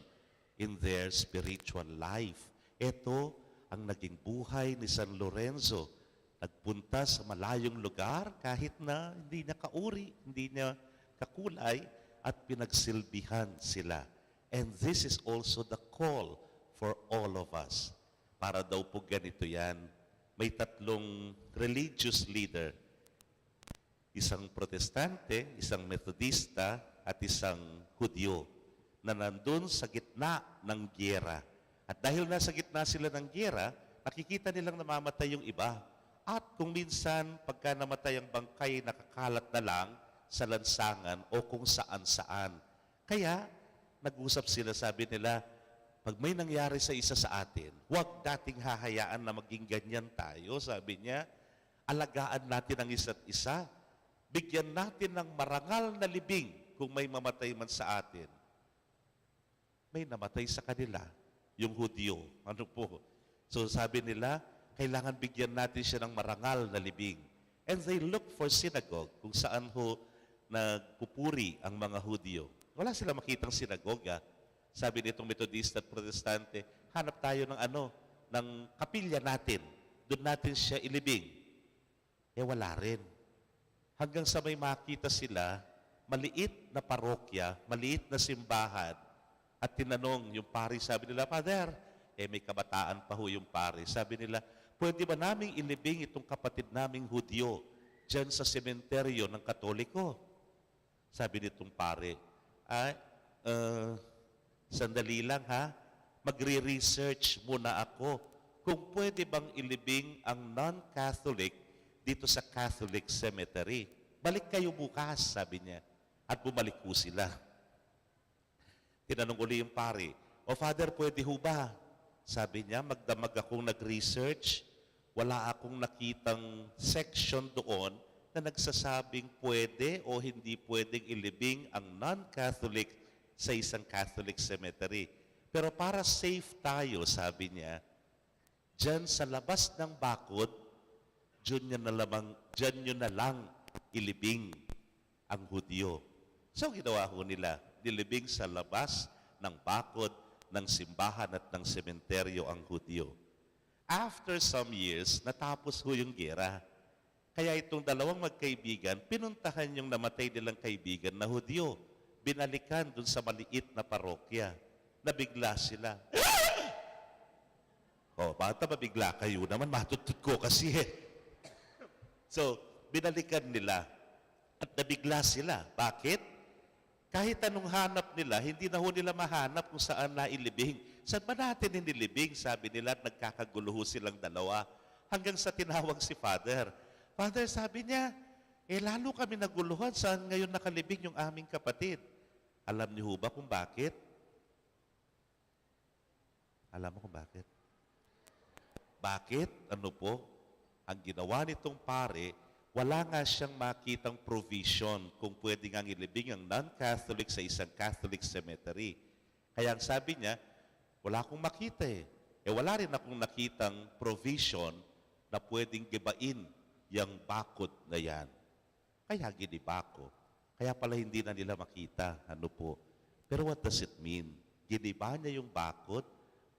in their spiritual life. Ito ang naging buhay ni San Lorenzo. Nagpunta sa malayong lugar kahit na hindi niya kauri, hindi niya kakulay, at pinagsilbihan sila. And this is also the call for all of us. Para daw po ganito yan. May tatlong religious leader, isang Protestante, isang Metodista, at isang Hudyo na nandun sa gitna ng giyera. At dahil nasa gitna sila ng giyera, nakikita nilang namamatay yung iba. At kung minsan, pagka namatay ang bangkay, nakakalat na lang, sa lansangan o kung saan-saan. Kaya, nag-usap sila, sabi nila, "Pag may nangyari sa isa sa atin, huwag nating hahayaan na maging ganyan tayo," sabi niya. "Alagaan natin ang isa't isa. Bigyan natin ng marangal na libing kung may mamatay man sa atin." May namatay sa kanila, yung Hudyo. Ano po? So sabi nila, "Kailangan bigyan natin siya ng marangal na libing." And they look for synagogue, kung saan ho nagpupuri ang mga Hudyo. Wala sila makitang sinagoga. Sabi nitong Metodista at Protestante, "Hanap tayo ng ano, ng kapilya natin. Doon natin siya ilibing." Eh, wala rin. Hanggang sa may makita sila, maliit na parokya, maliit na simbahan, at tinanong yung pari, sabi nila, "Father," eh, may kabataan pa ho yung pari, sabi nila, "Pwede ba naming ilibing itong kapatid naming Hudyo dyan sa sementeryo ng Katoliko?" Sabi nitong pare, "Ay, eh, sandali lang ha, magre-research muna ako kung pwede bang ilibing ang non-Catholic dito sa Catholic cemetery. Balik kayo bukas," sabi niya. At bumalik po sila. Tinanong uli yung pare, "O Father, pwede ho ba?" Sabi niya, "Magdamag akong nag-research, wala akong nakitang section doon na nagsasabing pwede o hindi pwedeng ilibing ang non-Catholic sa isang Catholic cemetery. Pero para safe tayo," sabi niya, "diyan sa labas ng bakod, diyan nyo na lamang, diyan nyo na lang ilibing ang Hudyo." So, ginawa ho nila, nilibing sa labas ng bakod ng simbahan at ng sementeryo ang Hudyo. After some years, natapos ho yung gera. Kaya itong dalawang magkaibigan, pinuntahan yung namatay nilang kaibigan na Hudyo. Binalikan dun sa maliit na parokya. Nabigla sila. O, bata, mabigla kayo naman, matutut ko kasi eh. So, binalikan nila at nabigla sila. Bakit? Kahit anong hanap nila, hindi na ho nila mahanap kung saan na ilibing. "Saan ba natin inilibing?" sabi nila at nagkakagulo ho silang dalawa. Hanggang sa tinawag si Father. "Father," sabi niya, "eh, lalo kami naguluhan, saan ngayon nakalibing yung aming kapatid?" Alam niyo ho ba kung bakit? Alam mo kung bakit? Bakit? Ano po? Ang ginawa nitong pare, wala nga siyang makitang provision kung pwede ngang ilibing ang non-Catholic sa isang Catholic cemetery. Kaya ang sabi niya, "Wala akong makita eh. Eh, wala rin akong nakitang provision na pwedeng gibain yang bakod na yan." Kaya giniba ko. Kaya pala hindi na nila makita. Ano po? Pero what does it mean? Giniba niya yung bakod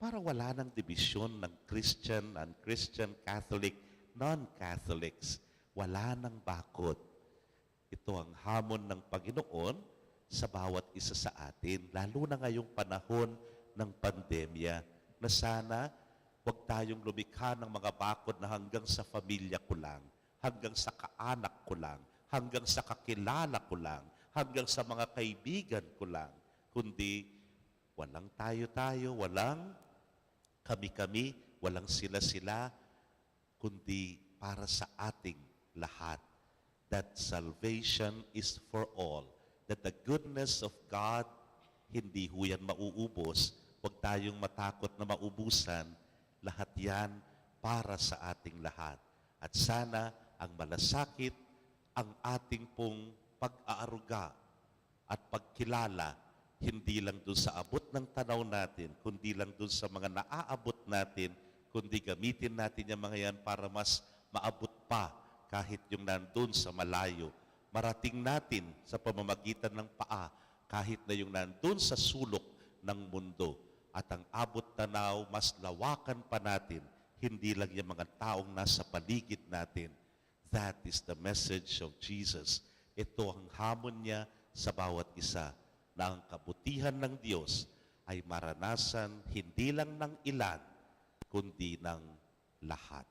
para wala nang dibisyon ng Christian, non-Christian, Catholic, non-Catholics. Wala nang bakod. Ito ang hamon ng Panginoon sa bawat isa sa atin, lalo na ngayong panahon ng pandemya, na sana wag tayong lumikha ng mga bakod na hanggang sa pamilya ko lang, hanggang sa kaanak ko lang, hanggang sa kakilala ko lang, hanggang sa mga kaibigan ko lang, kundi walang tayo-tayo, walang kami-kami, walang sila-sila, kundi para sa ating lahat. That salvation is for all. That the goodness of God, hindi ho yan mauubos. Huwag tayong matakot na maubusan. Lahat yan para sa ating lahat. At sana ang malasakit, ang ating pong pag-aaruga at pagkilala, hindi lang dun sa abot ng tanaw natin, kundi lang dun sa mga naaabot natin, kundi gamitin natin yung mga yan para mas maabot pa kahit yung nandun sa malayo. Marating natin sa pamamagitan ng paa kahit na yung nandun sa sulok ng mundo. At ang abot tanaw, mas lawakan pa natin, hindi lang yung mga taong nasa paligid natin. That is the message of Jesus. Ito ang hamon niya sa bawat isa, na ang kabutihan ng Diyos ay maranasan hindi lang ng ilan, kundi ng lahat.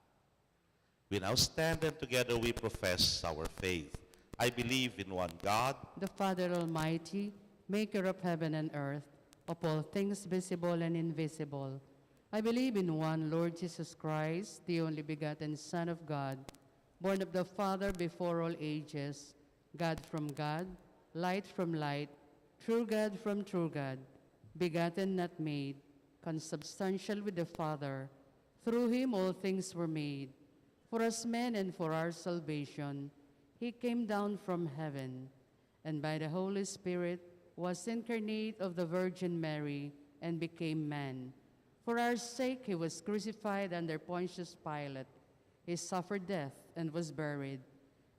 We now stand and together we profess our faith. I believe in one God, the Father Almighty, maker of heaven and earth, of all things visible and invisible. I believe in one Lord Jesus Christ, the only begotten Son of God, born of the Father before all ages, God from God, light from light, true God from true God, begotten, not made, consubstantial with the Father. Through him all things were made. For us men and for our salvation, he came down from heaven, and by the Holy Spirit was incarnate of the Virgin Mary and became man. For our sake he was crucified under Pontius Pilate. He suffered death and was buried,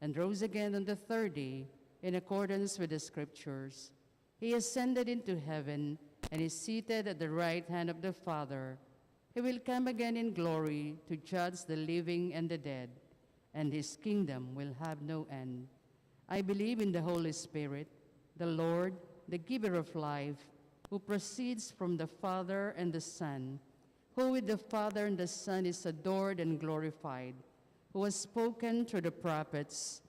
and rose again on the third day in accordance with the Scriptures. He ascended into heaven and is seated at the right hand of the Father. He will come again in glory to judge the living and the dead, and his kingdom will have no end. I believe in the Holy Spirit, the Lord, the giver of life, who proceeds from the Father and the Son, who with the Father and the Son is adored and glorified, who has spoken through the prophets.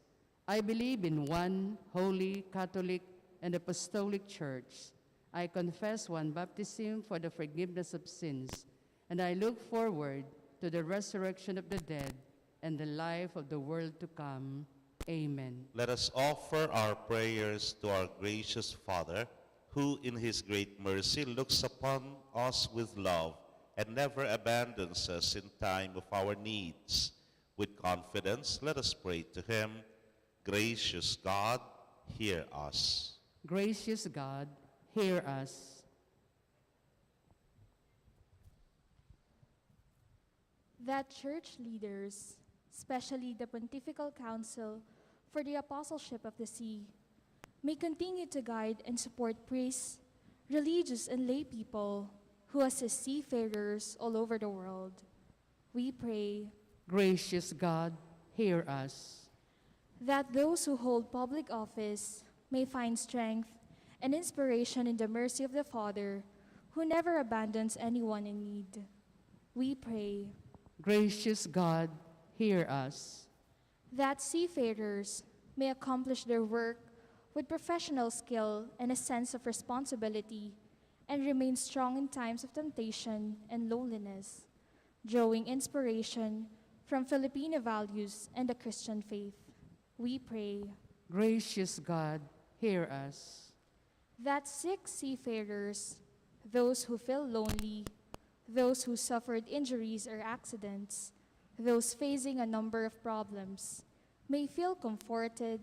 I believe in one holy, Catholic, and Apostolic Church. I confess one baptism for the forgiveness of sins, and I look forward to the resurrection of the dead and the life of the world to come. Amen. Let us offer our prayers to our gracious Father, who in his great mercy looks upon us with love and never abandons us in time of our needs. With confidence, let us pray to him. Gracious God, hear us. Gracious God, hear us. That church leaders, especially the Pontifical Council for the Apostleship of the See, may continue to guide and support priests, religious, and lay people who assist seafarers all over the world. We pray, gracious God, hear us. That those who hold public office may find strength and inspiration in the mercy of the Father, who never abandons anyone in need. We pray, gracious God, hear us. That seafarers may accomplish their work with professional skill and a sense of responsibility and remain strong in times of temptation and loneliness, drawing inspiration from Filipino values and the Christian faith. We pray, gracious God, hear us. That sick seafarers, those who feel lonely, those who suffered injuries or accidents, those facing a number of problems, may feel comforted,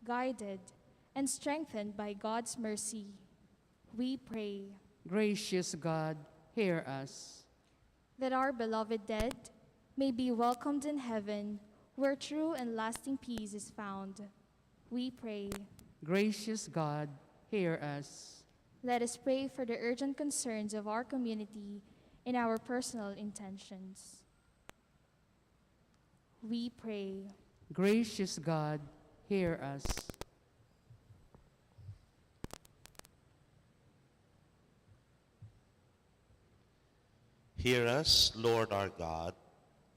guided, and strengthened by God's mercy. We pray, gracious God, hear us. That our beloved dead may be welcomed in heaven, where true and lasting peace is found. We pray, gracious God, hear us. Let us pray for the urgent concerns of our community and our personal intentions. We pray, gracious God, hear us. Hear us, Lord our God,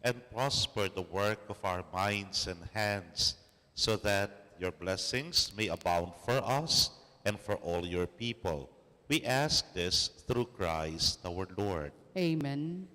and prosper the work of our minds and hands, so that your blessings may abound for us and for all your people. We ask this through Christ our Lord. Amen.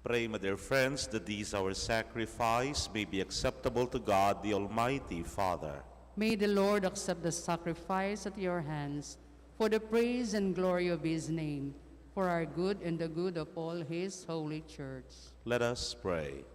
Pray, my dear friends, that these our sacrifice may be acceptable to God, the Almighty Father. May the Lord accept the sacrifice at your hands for the praise and glory of his name, for our good and the good of all his holy church. Let us pray.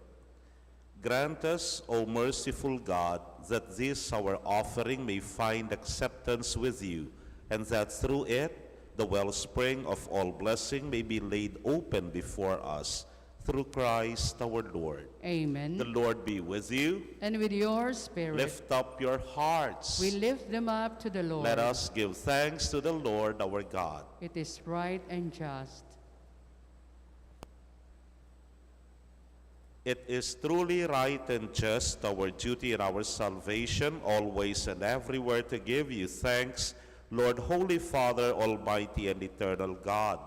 Grant us, O merciful God, that this our offering may find acceptance with you, and that through it the wellspring of all blessing may be laid open before us, through Christ our Lord. Amen. The Lord be with you. And with your spirit. Lift up your hearts. We lift them up to the Lord. Let us give thanks to the Lord our God. It is right and just. It is truly right and just, our duty and our salvation, always and everywhere to give you thanks, Lord, Holy Father, Almighty and Eternal God.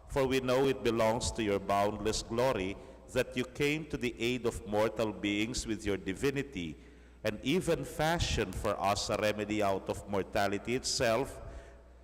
For we know it belongs to your boundless glory that you came to the aid of mortal beings with your divinity, and even fashioned for us a remedy out of mortality itself,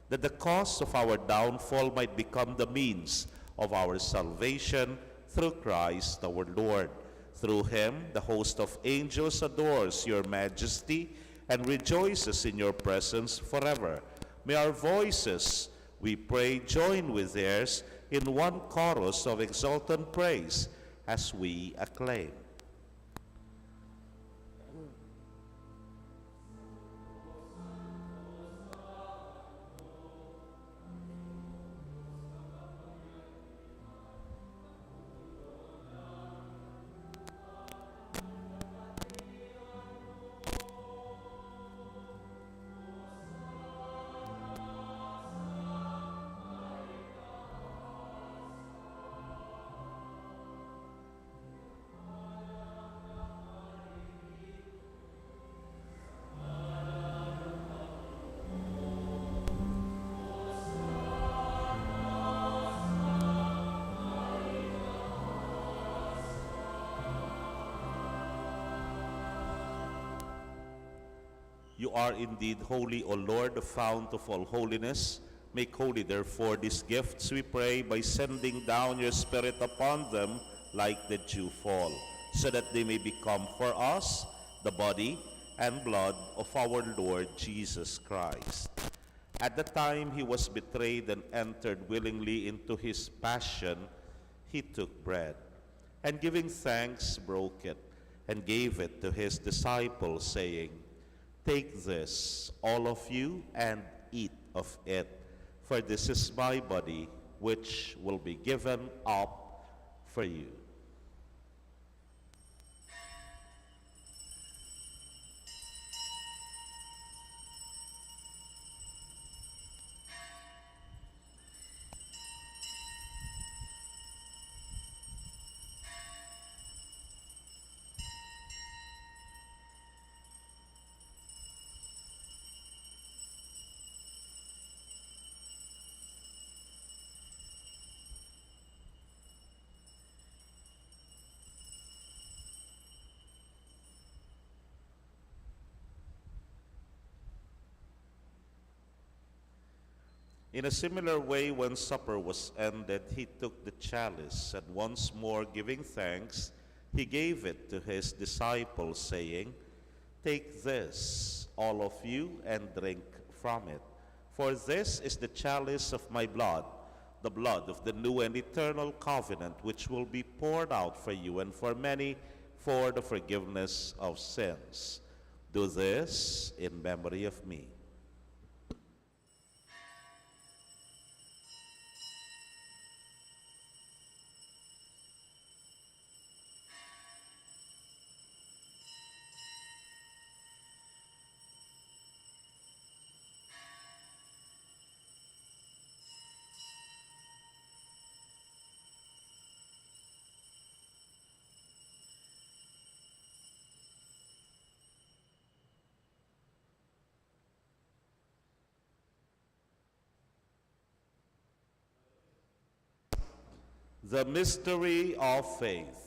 that the cause of our downfall might become the means of our salvation through Christ our Lord. Through him, the host of angels adores your majesty and rejoices in your presence forever. May our voices, we pray, join with theirs in one chorus of exultant praise as we acclaim. You are indeed holy, O Lord, the fount of all holiness. Make holy, therefore, these gifts, we pray, by sending down your Spirit upon them like the dewfall, so that they may become for us the body and blood of our Lord Jesus Christ. At the time he was betrayed and entered willingly into his passion, he took bread, and giving thanks, broke it, and gave it to his disciples, saying, "Take this, all of you, and eat of it, for this is my body, which will be given up for you." In a similar way, when supper was ended, he took the chalice, and once more giving thanks, he gave it to his disciples, saying, "Take this, all of you, and drink from it. For this is the chalice of my blood, the blood of the new and eternal covenant, which will be poured out for you and for many for the forgiveness of sins. Do this in memory of me." The mystery of faith.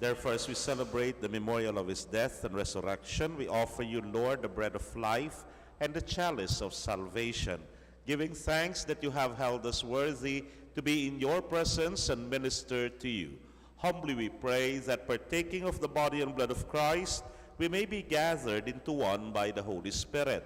Therefore, as we celebrate the memorial of his death and resurrection, we offer you, Lord, the bread of life and the chalice of salvation, giving thanks that you have held us worthy to be in your presence and minister to you. Humbly we pray that, partaking of the body and blood of Christ, we may be gathered into one by the Holy Spirit.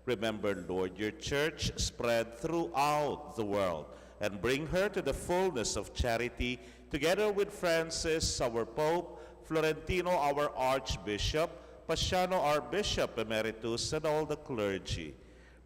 Remember, Lord, your church spread throughout the world, and bring her to the fullness of charity, together with Francis, our Pope, Florentino, our Archbishop, Paciano, our Bishop Emeritus, and all the clergy.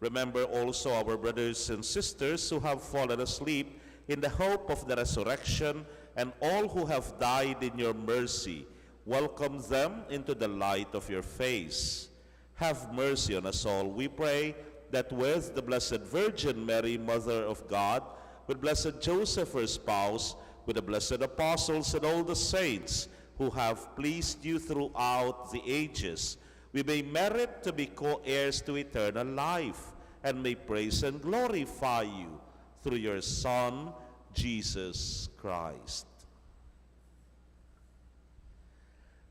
Remember also our brothers and sisters who have fallen asleep in the hope of the resurrection, and all who have died in your mercy. Welcome them into the light of your face. Have mercy on us all, we pray, that with the Blessed Virgin Mary, Mother of God, with Blessed Joseph, her spouse, with the blessed apostles and all the saints who have pleased you throughout the ages, we may merit to be co-heirs to eternal life, and may praise and glorify you through your Son, Jesus Christ.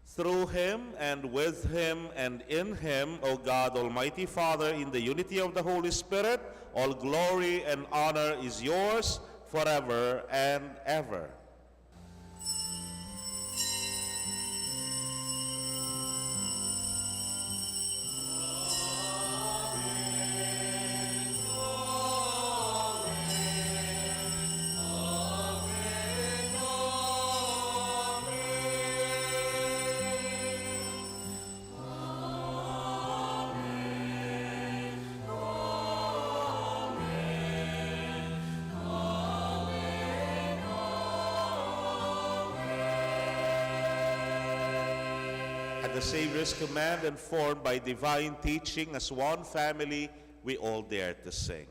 Through him, and with him, and in him, O God, Almighty Father, in the unity of the Holy Spirit, all glory and honor is yours forever and ever. At the Savior's command and formed by divine teaching, as one family, we all dare to sing.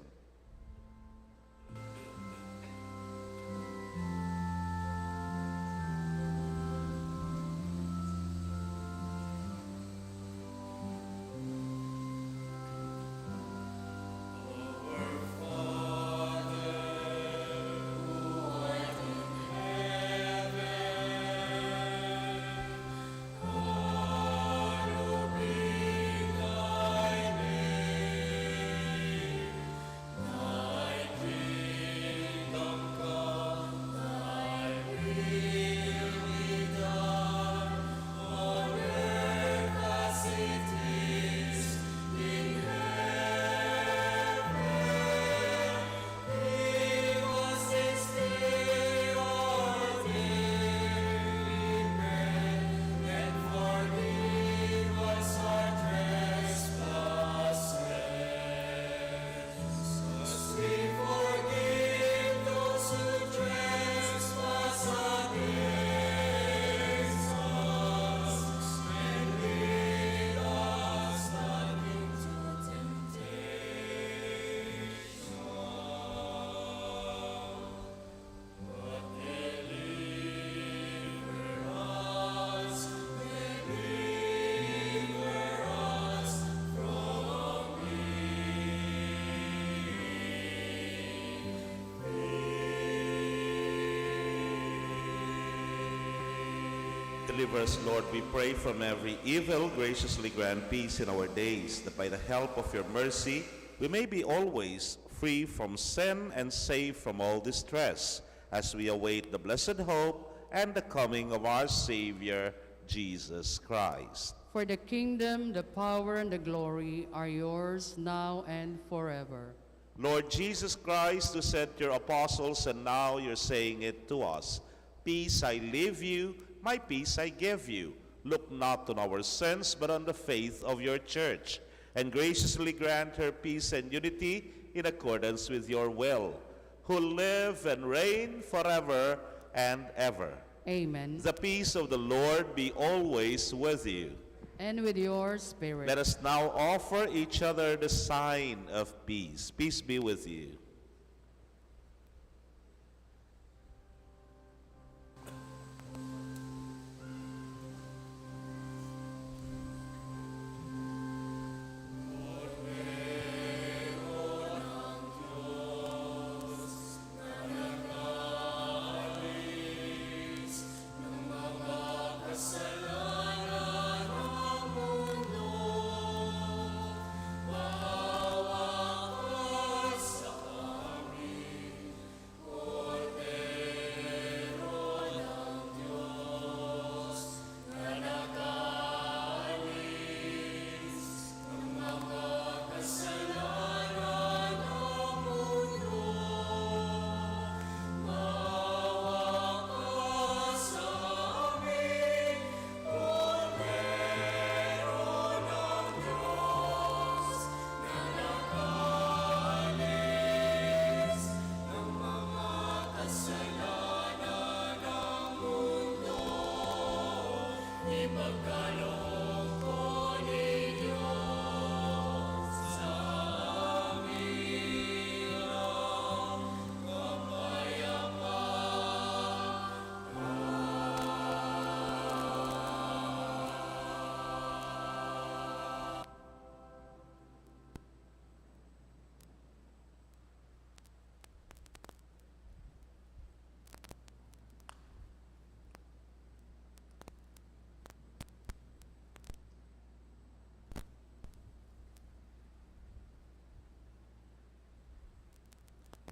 Deliver us, Lord, we pray, from every evil. Graciously grant peace in our days, that by the help of your mercy we may be always free from sin and safe from all distress, as we await the blessed hope and the coming of our Savior, Jesus Christ. For the kingdom, the power, and the glory are yours, now and forever. Lord Jesus Christ, who said to your apostles, and now you're saying it to us, "Peace I leave you, my peace I give you." Look not on our sins, but on the faith of your church, and graciously grant her peace and unity in accordance with your will, who live and reign forever and ever. Amen. The peace of the Lord be always with you. And with your spirit. Let us now offer each other the sign of peace. Peace be with you.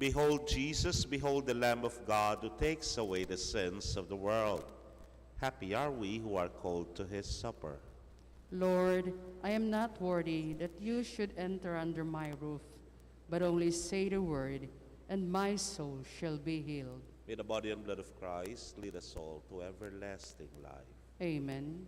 Behold Jesus, behold the Lamb of God who takes away the sins of the world. Happy are we who are called to his supper. Lord, I am not worthy that you should enter under my roof, but only say the word, and my soul shall be healed. May the body and blood of Christ lead us all to everlasting life. Amen.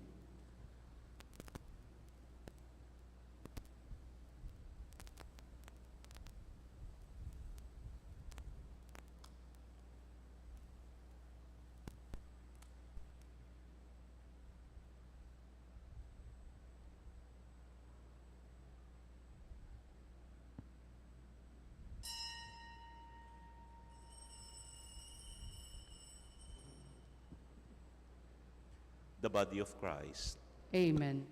The body of Christ. Amen.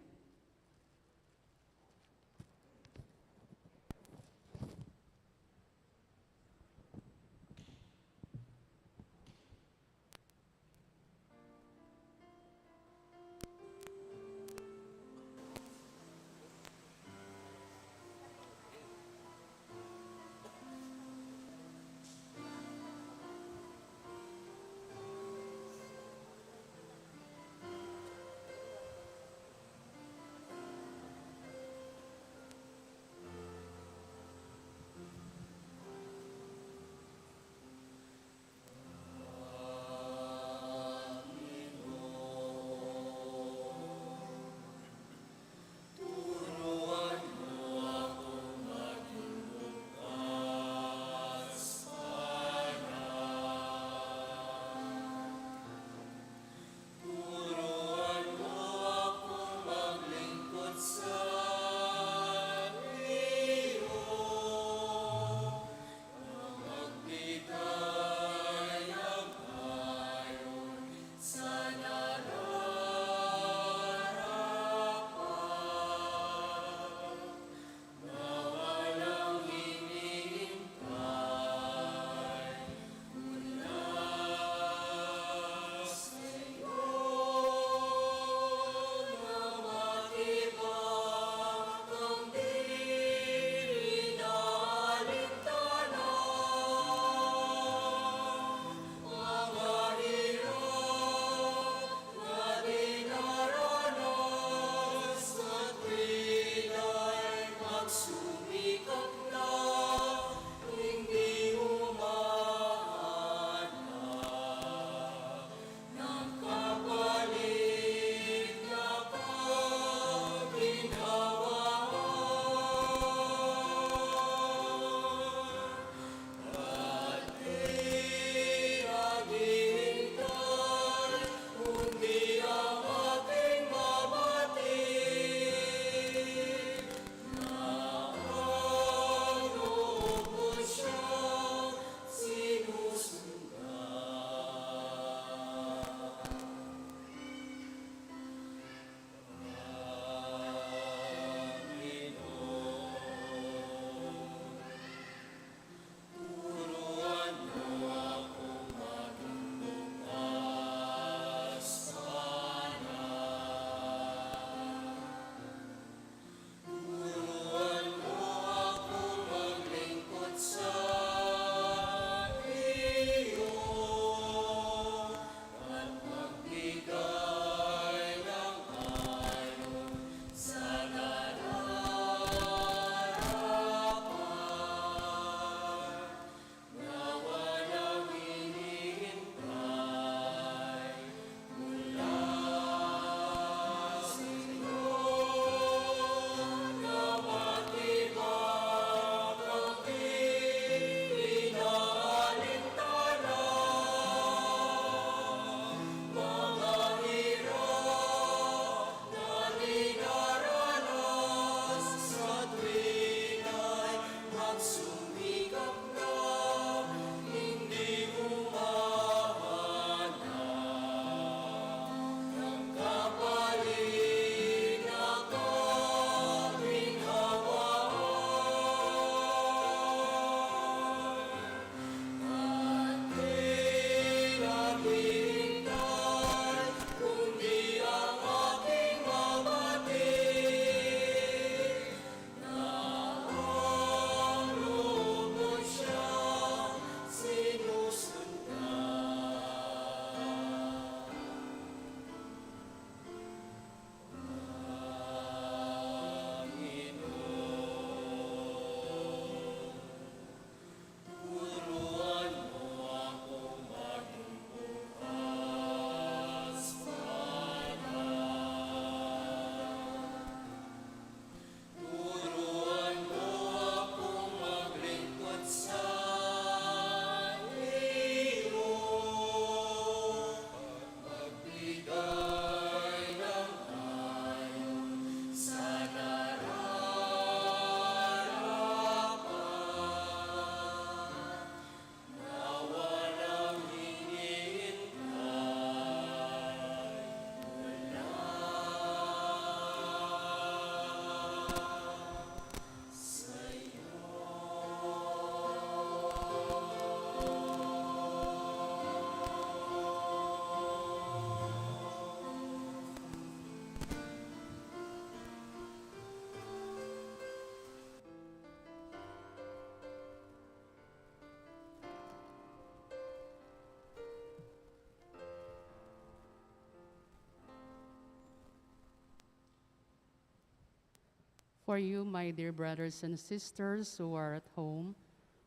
For you, my dear brothers and sisters who are at home,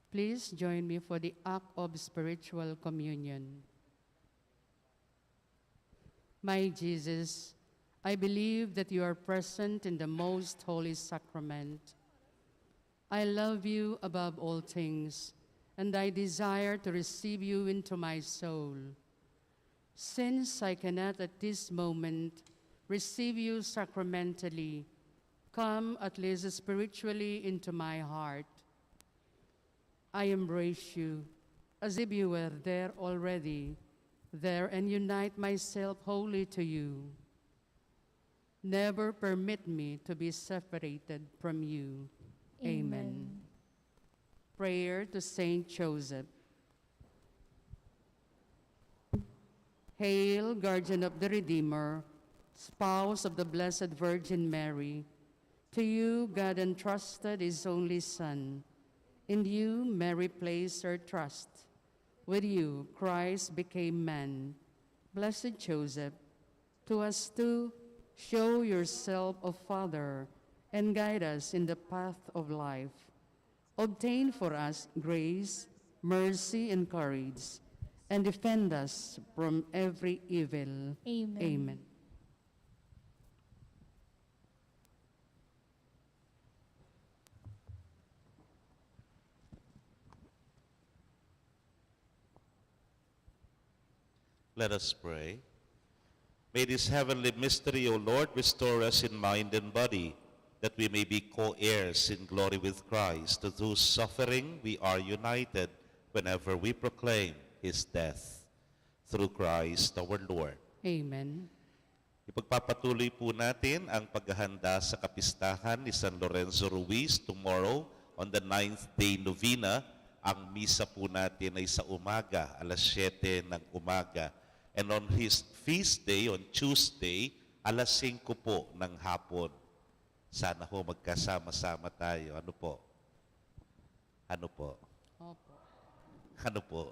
please join me for the act of spiritual communion. My Jesus, I believe that you are present in the most holy sacrament. I love you above all things, and I desire to receive you into my soul. Since I cannot at this moment receive you sacramentally, come at least spiritually into my heart. I embrace you as if you were there already, there, and unite myself wholly to you. Never permit me to be separated from you. Amen. Amen. Prayer to Saint Joseph. Hail, guardian of the Redeemer, spouse of the Blessed Virgin Mary. To you God entrusted his only Son. In you Mary placed her trust. With you Christ became man. Blessed Joseph, to us too, show yourself a father and guide us in the path of life. Obtain for us grace, mercy, and courage, and defend us from every evil. Amen. Amen. Let us pray. May this heavenly mystery, O Lord, restore us in mind and body, that we may be co-heirs in glory with Christ, to whose suffering we are united whenever we proclaim his death. Through Christ our Lord. Amen. Ipagpapatuloy po natin ang paghahanda sa kapistahan ni San Lorenzo Ruiz tomorrow on the ninth day novena. Ang misa po natin ay sa umaga, alas siyete ng umaga. And on his feast day, on Tuesday, alas singko po ng hapon. Sana ho magkasama-sama tayo. Ano po? Ano po? Opo. Ano po?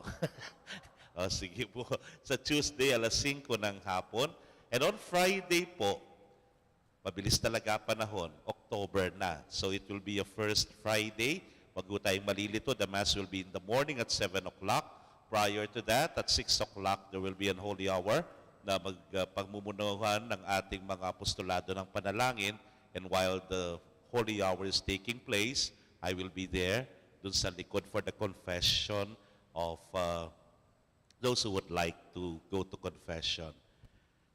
O, sige po. Sa Tuesday, alas singko ng hapon. And on Friday po, mabilis talaga panahon, October na. So it will be a first Friday. Wag po tayong malilito. The Mass will be in the morning at seven o'clock. Prior to that, at six o'clock, there will be an holy hour na mag, uh, pagmumunuhan ng ating mga apostolado ng panalangin. And while the holy hour is taking place, I will be there dun sa likod for the confession of, uh, those who would like to go to confession.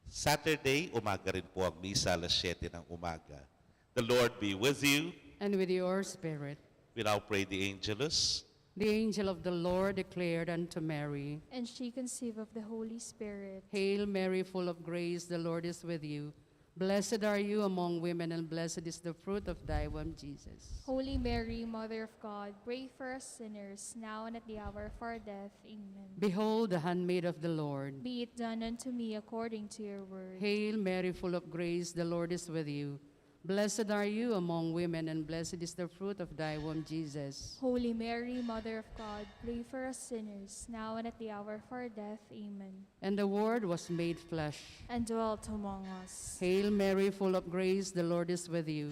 Saturday, umaga rin po ang misa, alas siyete ng umaga. The Lord be with you. And with your spirit. We now pray the Angelus. The angel of the Lord declared unto Mary. And she conceived of the Holy Spirit. Hail Mary, full of grace, the Lord is with you. Blessed are you among women, and blessed is the fruit of thy womb, Jesus. Holy Mary, Mother of God, pray for us sinners, now and at the hour of our death. Amen. Behold the handmaid of the Lord. Be it done unto me according to your word. Hail Mary, full of grace, the Lord is with you. Blessed are you among women, and blessed is the fruit of thy womb, Jesus. Holy Mary, Mother of God, pray for us sinners, now and at the hour of our death. Amen. And the Word was made flesh. And dwelt among us. Hail Mary, full of grace, the Lord is with you.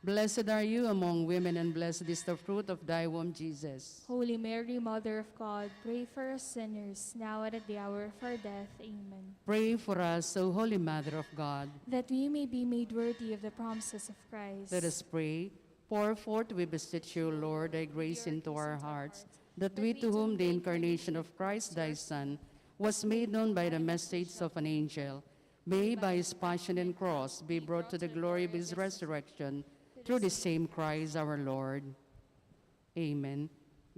Blessed are you among women, and blessed is the fruit of thy womb, Jesus. Holy Mary, Mother of God, pray for us sinners, now and at the hour of our death. Amen. Pray for us, O Holy Mother of God. That we may be made worthy of the promises of Christ. Let us pray. Pour forth, we beseech you, Lord, thy grace into our hearts, that we, to whom the incarnation of Christ, thy Son, was made known by the message of an angel, may by his passion and cross be brought to the glory of his resurrection, through the same Christ our Lord. Amen.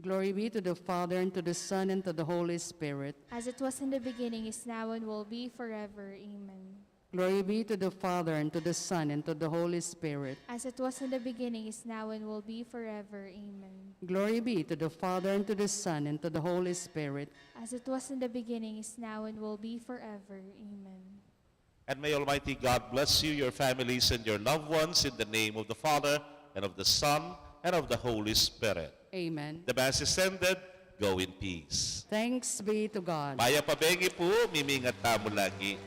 Glory be to the Father, and to the Son, and to the Holy Spirit. As it was in the beginning, is now, and will be forever. Amen. Glory be to the Father, and to the Son, and to the Holy Spirit. As it was in the beginning, is now, and will be forever. Amen. Glory be to the Father, and to the Son, and to the Holy Spirit. As it was in the beginning, is now, and will be forever. Amen. And may Almighty God bless you, your families, and your loved ones in the name of the Father, and of the Son, and of the Holy Spirit. Amen. The Mass is ended. Go in peace. Thanks be to God. Mayap a bengi pu, mimingat tamu lagi.